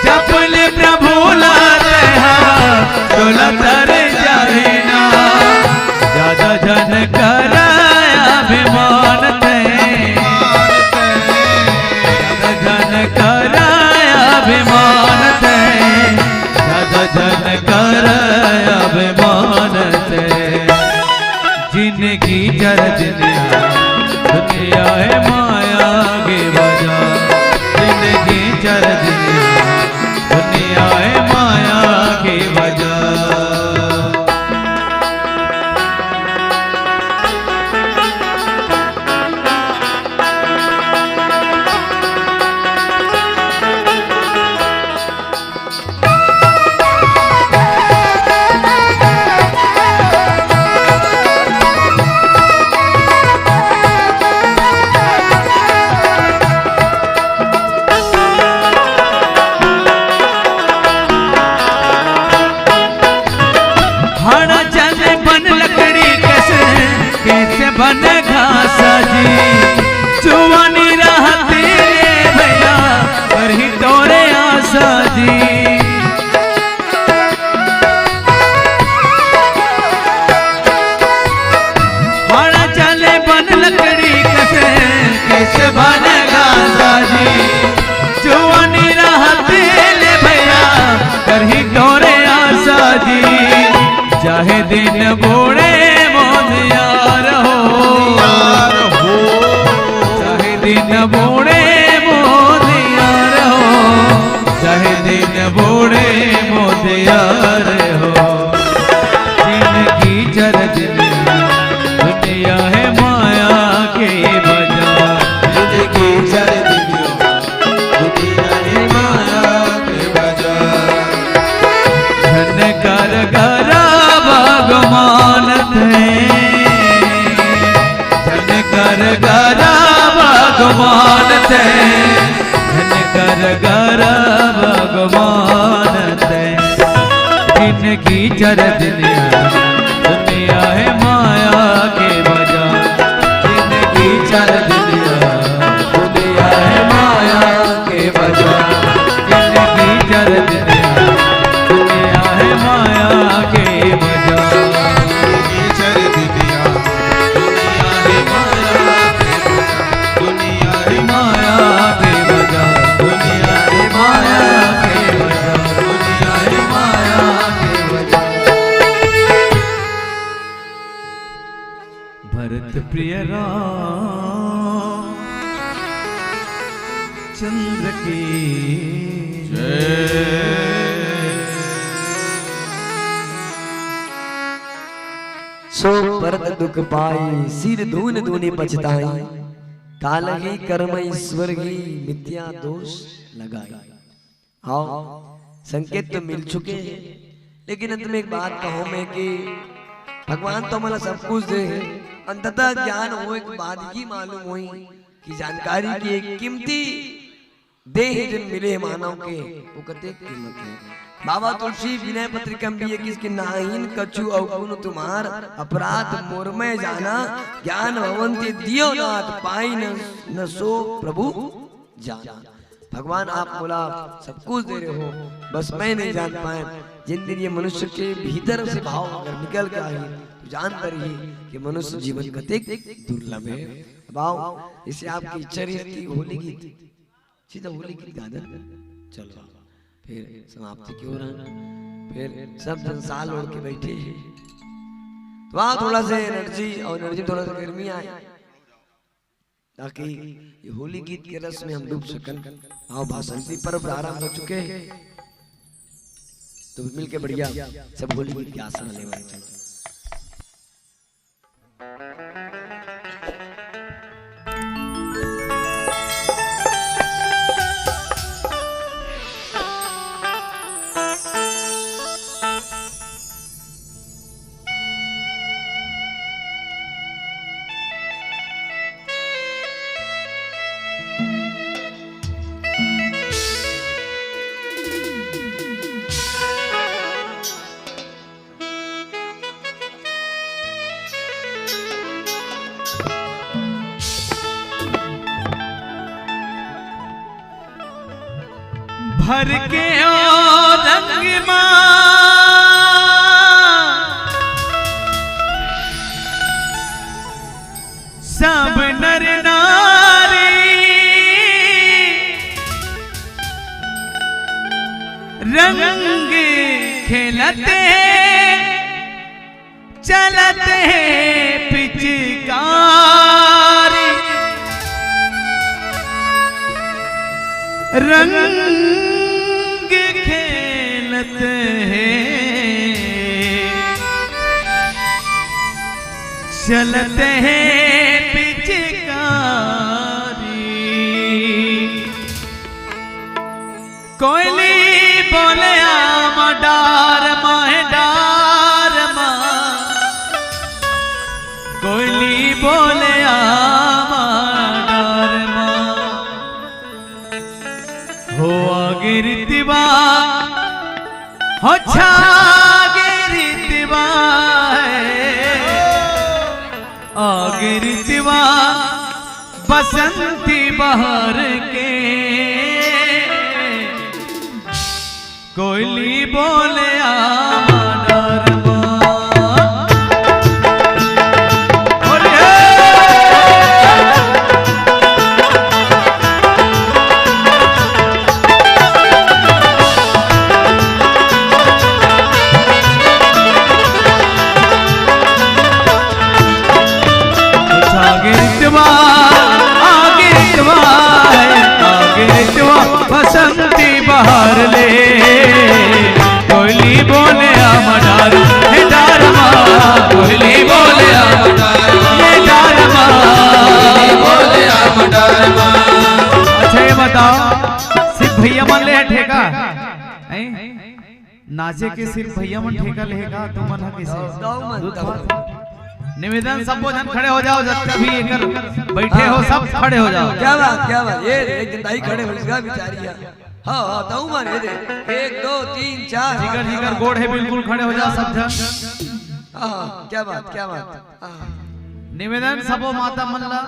जब ले प्रभु ला तेहा, डोला तर जाए ना। ज्यादा जन कराया अभिमान ते, ज्यादा जन कराया अभिमान ते, ज्यादा जन कराया अभिमान ते। जिंदगी चर दुनिया, दुनिया है माया के बाजार। जिंदगी चर दुनिया, दुनिया है माया के बाजार। हाड़ा चले बन लकड़ी कस, कैसे बन घासा जी। जुवानी रहती रे भैया, करही तोरे आसा जी। हाड़ा चले बन लकड़ी कस, कैसे बन घासा जी। जुवानी रहती ले भैया, करही तोरे आसा जी। चाहे दिन बूढ़े मोद यार हो, यार हो। चाहे दिन बूढ़े मोद यार हो, चाहे दिन बूढ़े मोद यार हो। जिंदगी चर दुनिया, दुनिया है माया के बाजार। जिंदगी चर दिनिया दुनिया हे माया के बजार। झन कर गरा भगवान ते, झन कर गरा भगवान ते, झन कर गरा भगवान ते। जिनगी चर दिनिया दुनिया हे माया के बजार। जिनगी चर दिनिया दुनिया हे माया के बजार। जिनगी चर दिनिया दुनिया हे माया के बजार। जिनगी चर दिनिया दुनिया हे माया के बजार। दुनिया हे माया के बजार। दुनिया हे माया के बजार। दुनिया हे माया के बजार। भरत प्रिय राम चंद्र की जय। सो परत दुख पाई, सिर धून धूनि पछताई। काल ही कर्म ईश्वर ही, मिथ्या दोष लगाई। हाँ, संकेत तो मिल चुके हैं, लेकिन अंत में एक बात कहूँ मैं कि भगवान तो हमला सब कुछ दे हे, अंततः ज्ञान होए के बाद ही मालूम होई कि जानकारी के एक कीमती देह जन मिले हे मानव के, वो कतेक कीमत हे। बाबा तुलसी विनय पत्रिका में भी ये किस कि नाहिन कछु अवगुण तुम्हार, अपराध मोर में जाना, ज्ञान भवन ते दियो नाथ, पाई न, न सो प्रभु जाना। भगवान आप मोला सब कुछ दे रहे हो, बस मैं नहीं जान पाए। जिन दिन ये मनुष्य के भीतर से भाव अगर निकल के आही, तो जानता रही कि मनुष्य जीवन कतेक दुर्लभ है। भाव, जैसे आपकी इच्छा रही थी होली गीत, सीधा होली गीत गा दे। चलो, फिर समाप्ति क्यों रहा, फिर सब जन साल ओढ़ के बैठे हैं, तो वहाँ थोड़ा सा एनर्जी और एनर्जी थोड़ा सा गर्मी आए, ताकि ये होली गीत के रस में हम डूब सकन। आओ, बसंती पर्व प्रारंभ हो चुके हैं, तो मिलके बढ़िया सब होली गीत के आसन लेवे चलो। भर के ओ रंग मा सब नर नारी रंग खेलत हे, चलत हे पिचकारी। रंग खेलत हे, चलत हे पिचकारी। कोयली बोले आमा डार मा, हे डार मा। कोयली बोले आमा डार मा। हो आगे रितवा, हो छागे रितवा, आगे रितवा बसंती बहार के। कोयली बोले आमा डार मा। अरे हे! आगे रितवा, आगे रितवा, आगे रितवा बसंती बहार ले। कोयली बोले नाचे के सिर्फ भैया मन ठेका लेहे का, तुमन ह कइसे? गौ मन, दूध गौ पान। निवेदन, सबो झन खड़े हो जाओ, जतका भी एकर बैठे हो, सब खड़े हो जाओ। क्या बात, क्या बात। ये एक दाई खड़े हो, इसका बिचारी है। हाँ, हाँ, ताऊ मन, ये दे। एक, दो, तीन, चार। जिगर, जिगर, गोड़ हे, बिल्कुल खड़े हो जाओ सब झन। हाँ, क्या बात, क्या बात। हाँ। निवेदन, सबो माता मन ला,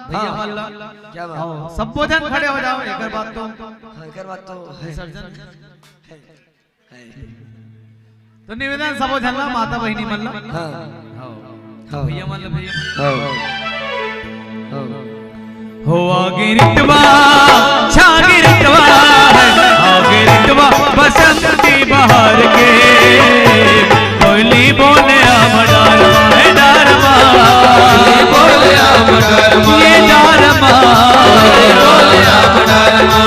भैया हाँ। मन ला। क्या बात। आओ, सबो झन खड़े हो जाओ, एकर बाद तो हाँ, एकर बाद तो है। विसर्जन। है। है। तो निवेदन, सबो झन ला, माता बहिनी मन ला। हाँ। आओ। हाँ। भैया मन ला, भैया मन ला। हाँ। हाँ। हो आगे रितवा, छागे रितवा है, आगे रितवा बसंती बहार के। कोयली बोले आम डारमा, हे डारमा। कोयली बोले आम डारमा। ये डारमा। कोयली बोले आम डारमा।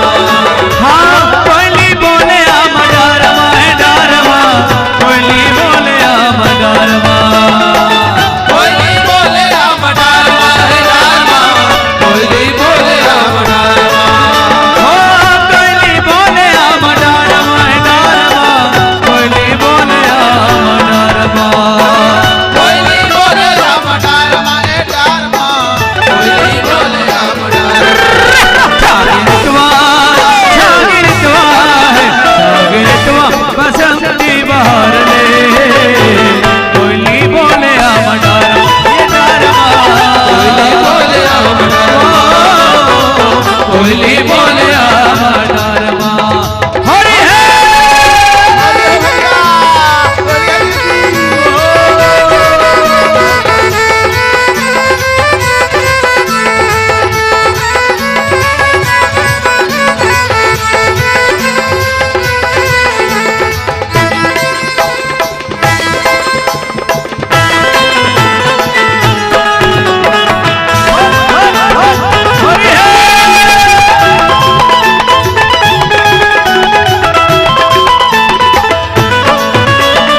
हाँ, कोयली बोले आम डारमा, हे डारमा। कोयली बोले आम डारमा। कोयली बोले आम डारमा, हे डारमा। कोयली बोले आम डारमा। ओ, कोयली बोले आम डारमा, हे डारमा। कोयली बोले आम डारमा। कोयली बोले आम डारमा, हे डारमा। कोयली बोले आम डारमा। जागृतवा, जागृतवा है, जागृतवा बसंती बहार ले। कोयली बोले आम डारमा, ये डारमा। कोयली बोले आम डारमा। कोयली बोले आम डारमा। हरि है।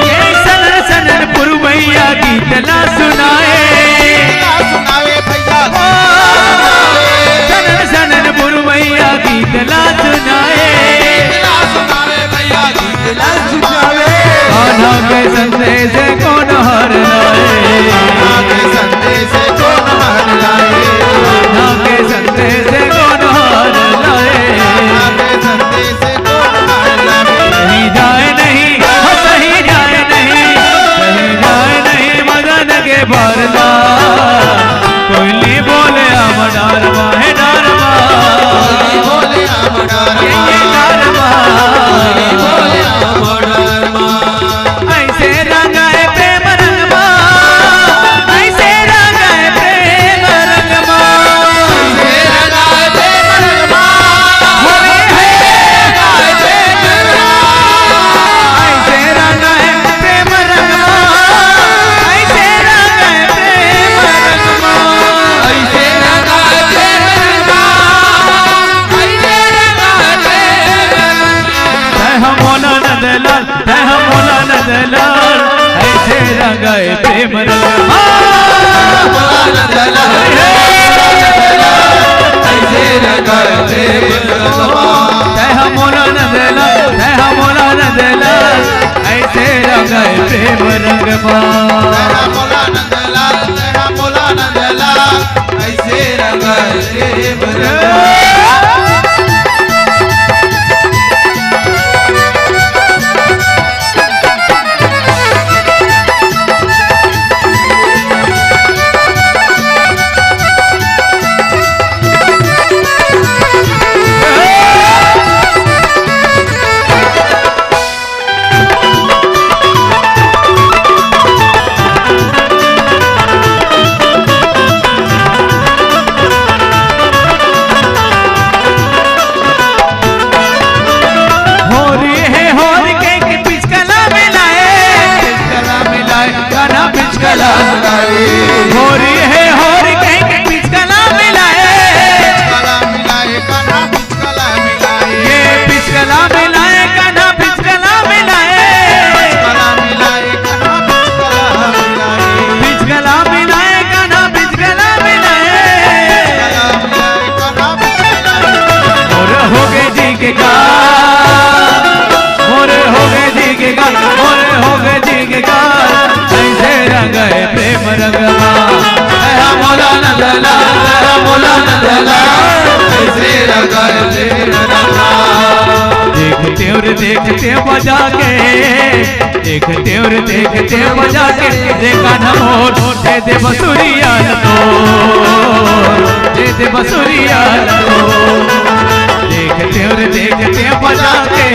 ये सनन सनन पुरवैया गीत ला सुनाए। ला सुनावे भैया। ओ, सनन सनन पुरवैया गीत ला सुनाए। ला सुनावे भैया गीत ला सुनावे। कान्हा के संदेश कौन हर लाए? कान्हा के संदेश कौन हर लाए? कान्हा के संदेश कौन हर लाए? कान्हा के संदेश कहीं जाए नहीं, हाँ, कहीं जाए नहीं, कहीं जाए नहीं मदन के बरना। कोयली बोले आम डारमा, हे डारमा। कोयली बोले आम डारमा। ये, ये डारमा। कोयली बोले आम डारमा। ऐसे रंगाए प्रेम रंगमा, ऐसे रंगाए प्रेम रंगमा। ऐसे रंगाए प्रेम रंगमा। होली है। ऐसे रंगाए प्रेम रंगमा, ऐसे रंगाए प्रेम रंगमा। ऐसे रंगाए प्रेम रंगमा, ऐसे रंगाए प्रेम रंगमा। जय हो भोलानंद लाल। तै ह मोला नंदलाल, ऐसे रंगाए प्रेम रंगमा। मोला नंदलाल, ऐसे रंगाए प्रेम रंगमा। तै ह मोला नंदलाल, तै ह मोला नंदलाल, ऐसे रंगाए प्रेम रंगमा। तै ह मोला नंदलाल, तै ह मोला नंदलाल, ऐसे रंगाए प्रेम रंगमा। होरी हे होरी कहिके पिचकला मिलाए। पिचकला मिलाए, कान्हा पिचकला मिलाए। होरी हे होरी कहिके पिचकला मिलाए। पिचकला मिलाए, कान्हा पिचकला मिलाए। ये पिचकला मिलाए, कान्हा पिचकला मिलाए। पिचकला मिलाए, कान्हा पिचकला मिलाए। पिचकला मिलाए, कान्हा पिचकला मिलाए। पिचकला मिलाए, कान्हा पिचकला मिलाए। मोर होगे जी के गा, मोर होगे जी के गा। रे देखते बजा के, देखते रे देखते बजा के, रे कान्हा मोर, दे दे बसुरिया ल तोर, दे दे बसुरिया ल तोर। देखते रे देखते बजा के,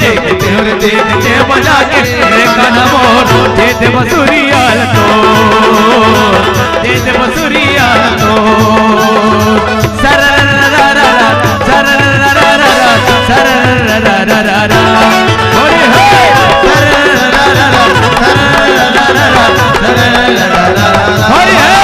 देखते रे देखते बजा के, रे कान्हा मोर, दे दे बसुरिया ल तोर, दे दे बसुरिया ल तोर। सरररररर, सरररररर, सरररररर। होरी हे! सरररररर, सररररर, सररररर। होरी हे!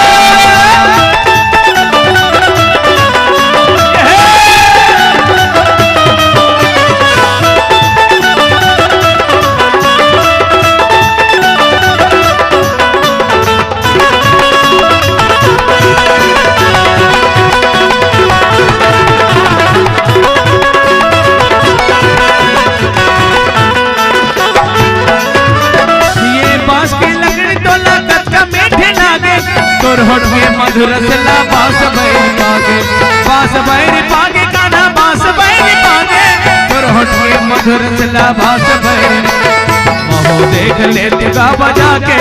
ये बांस के लकड़ी तोला कतका मीठे लागे, तोर होठ के मधुर रस ला बांस बइरी पागे, बांस बइरी पागे, कान्हा बांस बइरी पागे, तोर होठ के मधुर रस ला बांस बइरी। महूं देख लेतेंव गा बजा के,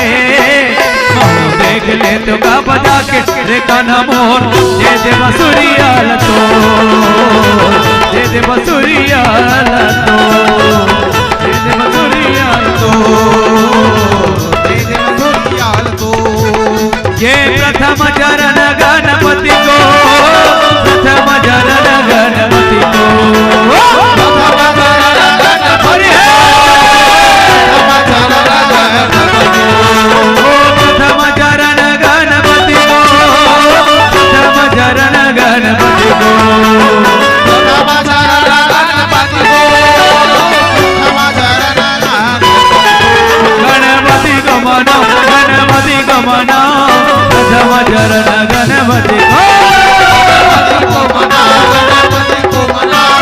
महूं देख लेतेंव गा बजा के, रे कान्हा मोर, दे दे बसुरिया ल तोर, दे दे बसुरिया ल तोर, दे दे बसुरिया ल तोर, दे दे बसुरिया ल तोर। ये प्रथम चरण गणपति को, प्रथम चरण गणपति को। प्रथम चरण गणपति को। हरि हर। प्रथम चरण गणपति को। प्रथम चरण गणपति को। प्रथम चरण गणपति को। प्रथम चरण गणपति को। प्रथम चरण गणपति को मनाओ, गणपति को मनाओ, प्रथम चरण गणपति को। गणपति को मनाओ, गणपति को मनाओ,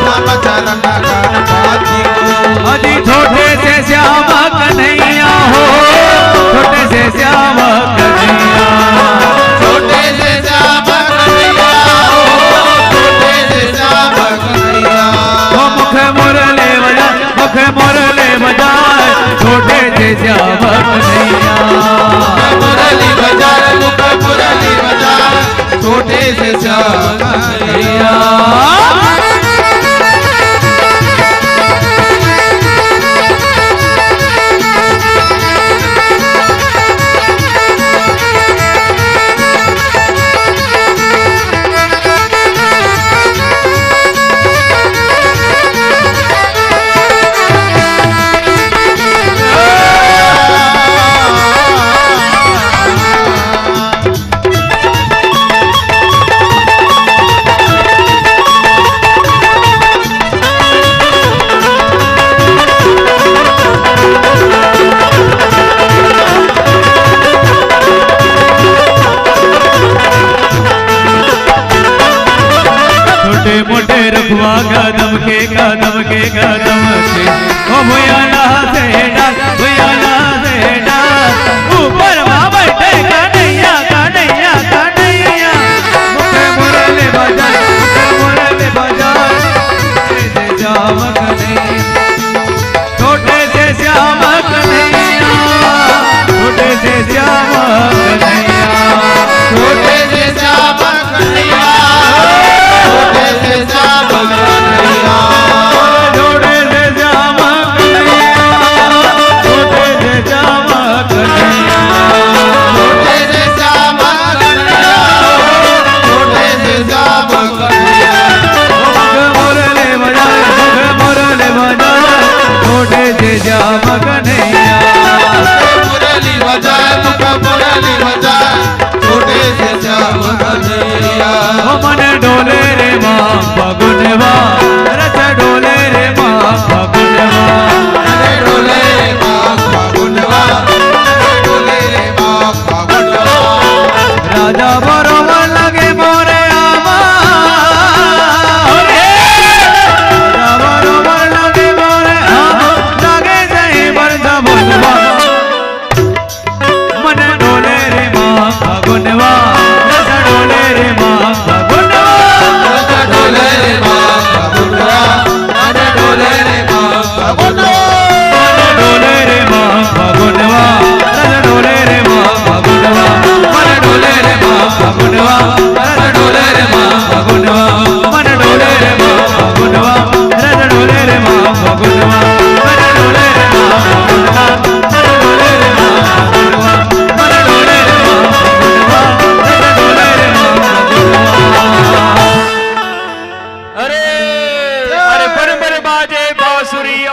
प्रथम चरण गणपति को। अजी छोटे से श्याम कन्हैया हो, छोटे से श्याम कन्हैया। छोटे से श्याम कन्हैया हो, छोटे से श्याम कन्हैया। ओ मुख मुरली बजा, मुख मुरली बजाए, छोटे से श्याम कन्हैया। मुख मुरली बजाए, मुख मुरली बजाए, छोटे से श्याम कन्हैया। छोटे मोटे रखवा कदम के, कदम के, कदम के। ओ भुइयां ला से डार, भुइयां ला से डार। ऊपर मा बैठे कन्हैया, कन्हैया, कन्हैया। मुख मुरली बजाए, मुख मुरली बजाए। जय जय श्याम कन्हैया। छोटे से श्याम कन्हैया, छोटे से श्याम कन्हैया, छोटे से श्याम कन्हैया, छोटे से श्याम कन्हैया, छोटे से श्याम कन्हैया।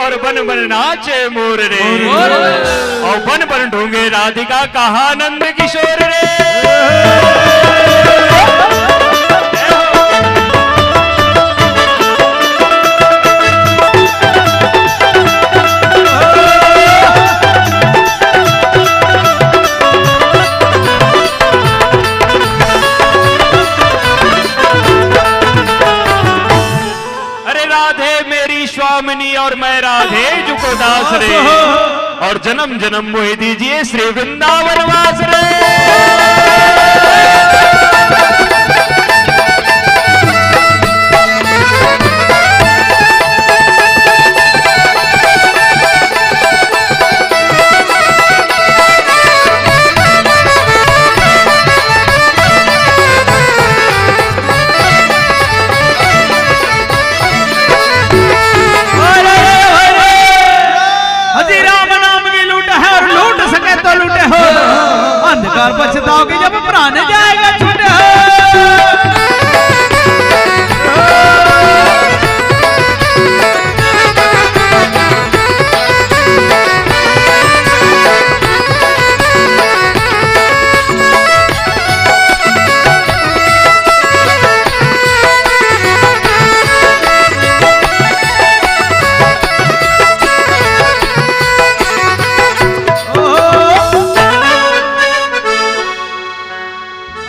और बन बन नाचे मोर रे। और बन बन ढूंगे राधिका, कहा नंद किशोर रे। अरे राधे मेरी स्वामिनी और मैं राधे जुको दास रे। और जन्म जन्म मोहि दीजिए श्री वृंदावन वास रे। हजी राम नाम की लूट है और लूट सके तो लूटे हो। अंधकार पछताओगे जब प्राण जाएगा छूटे हो।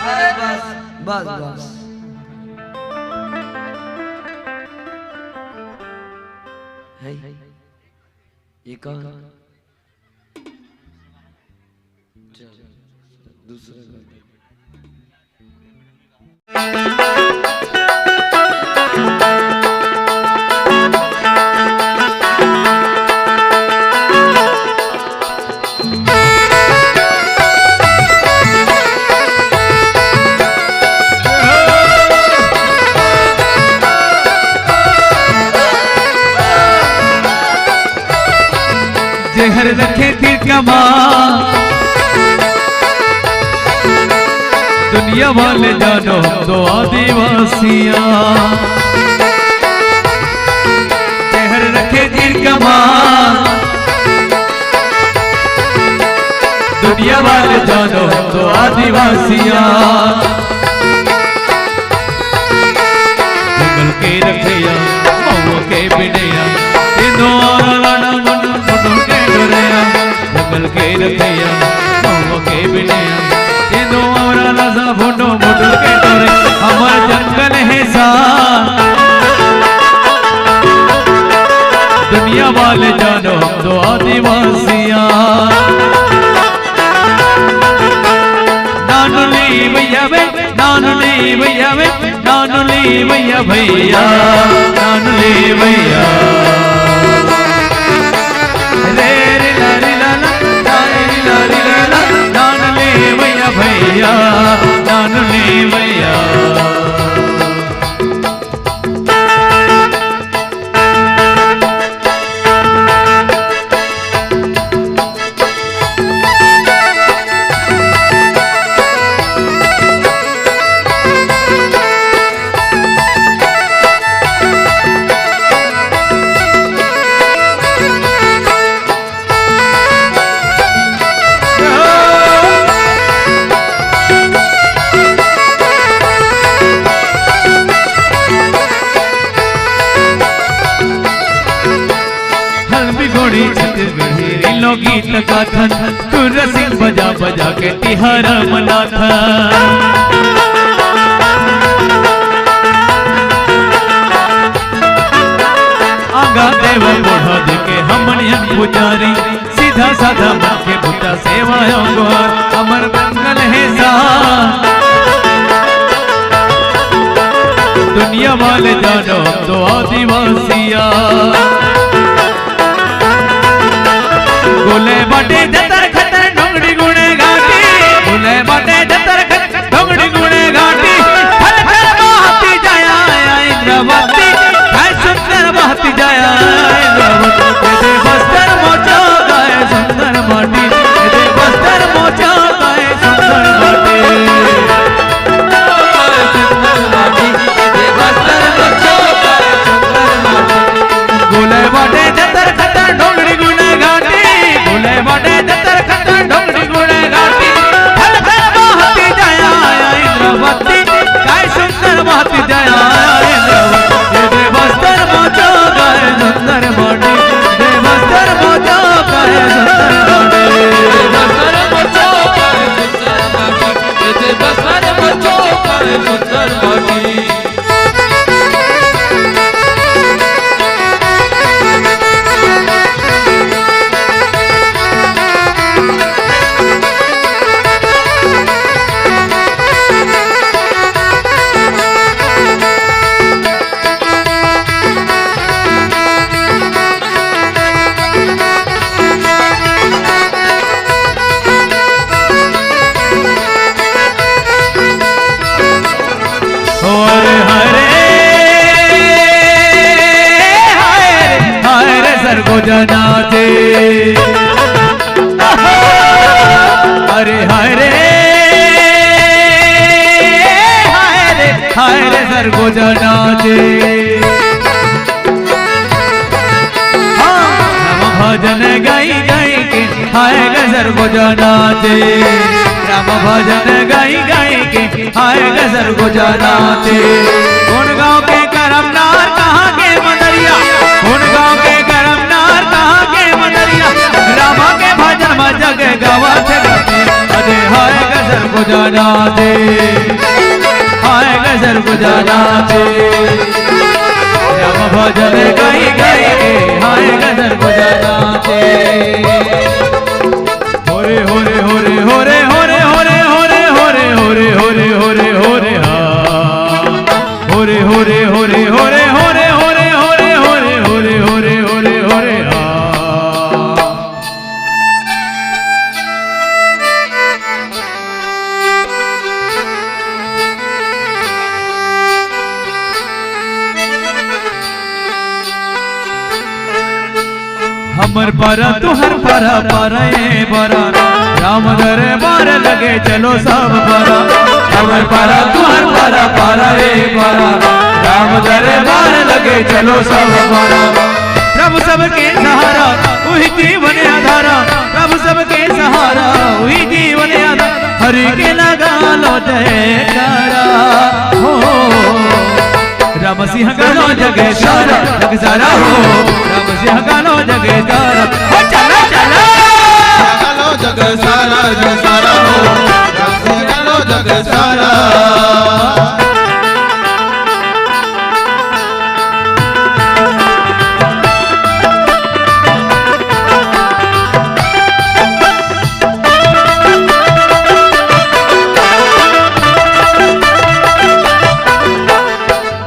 अरे बस, बस, बस। है? ये कौन? चल, दूसरा गाना। जेहर रखे तिलकमा दुनिया वाले जानो हम तो आदिवासिया। जेहर रखे तिलकमा दुनिया वाले जानो हम तो आदिवासिया। जंगल के रखैया, महुआ के बिनैया, तीनों और लाना मुंडू मुंडू के डोरैया। जंगल के रखैया, महुआ के बिनैया, तीनों और लाना मुंडू मुंडू के डोरैया। हमर जंगल है सा, दुनिया वाले जानो हम तो आदिवासिया। नानू ली भैया वे, नानू ली भैया वे, नानू ली भैया भैया, नानू ली भैया। रे रे ला रे ला ला, ला रे रे ला रे ला ला, नानू ली भैया भैया, नानू ली भैया। हल्बी घोड़ी छत्तीसगढ़ी रीलो गीत गाथन, टुर्रा सिंह बजा बजा के तिहार मनाथन। आगा देवा बढ़ा दे के हमन हन पुजारी, सीधा साधा मन के बुता सेवा अंगोहर, हमर मंगल है सा। दुनिया वाले जानो हम तो आदिवासिया। गोले बाटे जतर खतर डोंगरी गुणे घाटी, गोले बाटे जतर खतर डोंगरी गुणे घाटी। हलचल बहती जाया इंद्रावती, हाय सुंदर बहती जाया इंद्रावती। दे बस्तर मोचा गाय सुंदर माटी, दे बस्तर मोचा गाय सुंदर माटी। गोले बाटे जतर खतर जनाते। अरे हाय रे, हाय रे, हाय रे, सरगुजा नाचे। हाँ, राम भजन गाई गाई के, हाय ग सरगुजा नाचे। राम भजन गाई गाई के, हाय ग सरगुजा नाचे। कोन गाँव के करमनार, कहाँ के मदरिया? कोन गाँव के करमनार, कहाँ के मदरिया? रामा के भजन म जग गावत गाते, अरे हाय ग सरगुजा नाचे, हाय ग सरगुजा नाचे। राम भजन गाई गाई के, हाय ग सरगुजा नाचे। होरे, होरे, होरे, होरे, होरे, हा। होरे, होरे, होरे, होरे, होरे, होरे, होरे, होरे, होरे, होरे, होरे, होरे, होरे, होरे, होरे, होरे, हा। हमर पारा, तुहर पारा, पारा ए पारा, राम दरबार लगे चलो सब पारा। हमर पारा, तुहर पारा, पारा ए पारा, राम दरबार लगे चलो सब पारा। प्रभु सबके सहारा, उही जीवन आधारा। प्रभु सबके सहारा, उही जीवन आधारा। हरि के लगा लो जयकारा हो। राम सिंह गालो जग सारा, जग सारा हो। राम सिंह गालो जग सारा। हो चला, चला। गालो जग सारा, जग सारा हो। राम सिंह गालो जग सारा।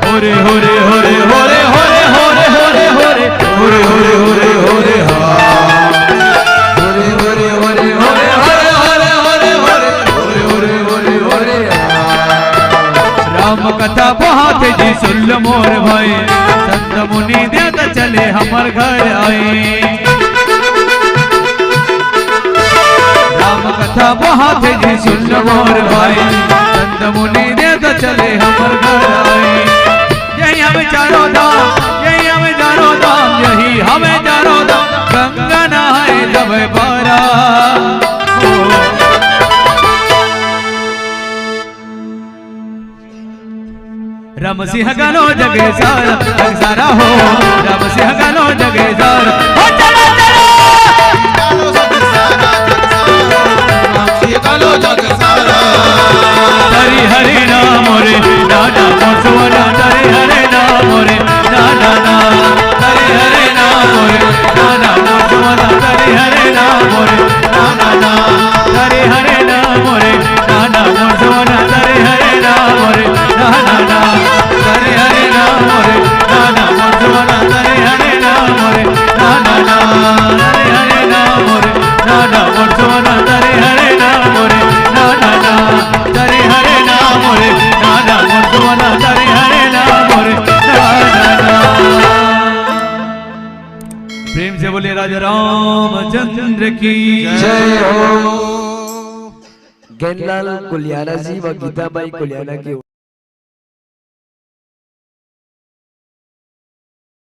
होरे, होरे, होरे, हा। होरे, होरे, होरे, होरे, होरे, होरे, होरे, होरे, होरे, हा। होरे, होरे, होरे, होरे, होरे, हा। राम कथा बहुत जी सुन लो मोर भाई, संत मुनि देवता चले हमर घर आई। राम कथा बहुत जी सुन लो मोर भाई, संत मुनि देवता चले हमर घर आई। यही हमें चारों धाम, यही हमें चारों धाम, यही हमें चारों धाम, गंगा नहाए जब पारा। ओ। राम सिंह गालो जग सारा, जग सारा हो। राम सिंह गालो जग सारा। हो चला, चला। गालो जग सारा, जग सारा हो। राम सिंह गालो जग सारा। हरि हरि नाम रे, नाना मोर सुवना। हरि हरि नाम रे, नाना ना। हरि हरि नाम रे, नाना मोर सुवना। हरि हरि नाम रे, नाना ना। हरि हरि नाम रे, नाना मोर सुवना। हरि हरि नाम रे, नाना ना। हरि हरि नाम रे, नाना मोर सुवना। हरि हरि नाम रे, नाना ना। हरि हरि नाम रे, नाना मोर सुवना। हरि हरि नाम रे, नाना ना। हरि हरि नाम रे, नाना मोर सुवना। हरि हरि नाम रे, नाना ना। प्रेम से बोलिए राजा रामचंद्र की जय हो। गेंदलाल कुलियाना जी व गीता बाई कुलियाना की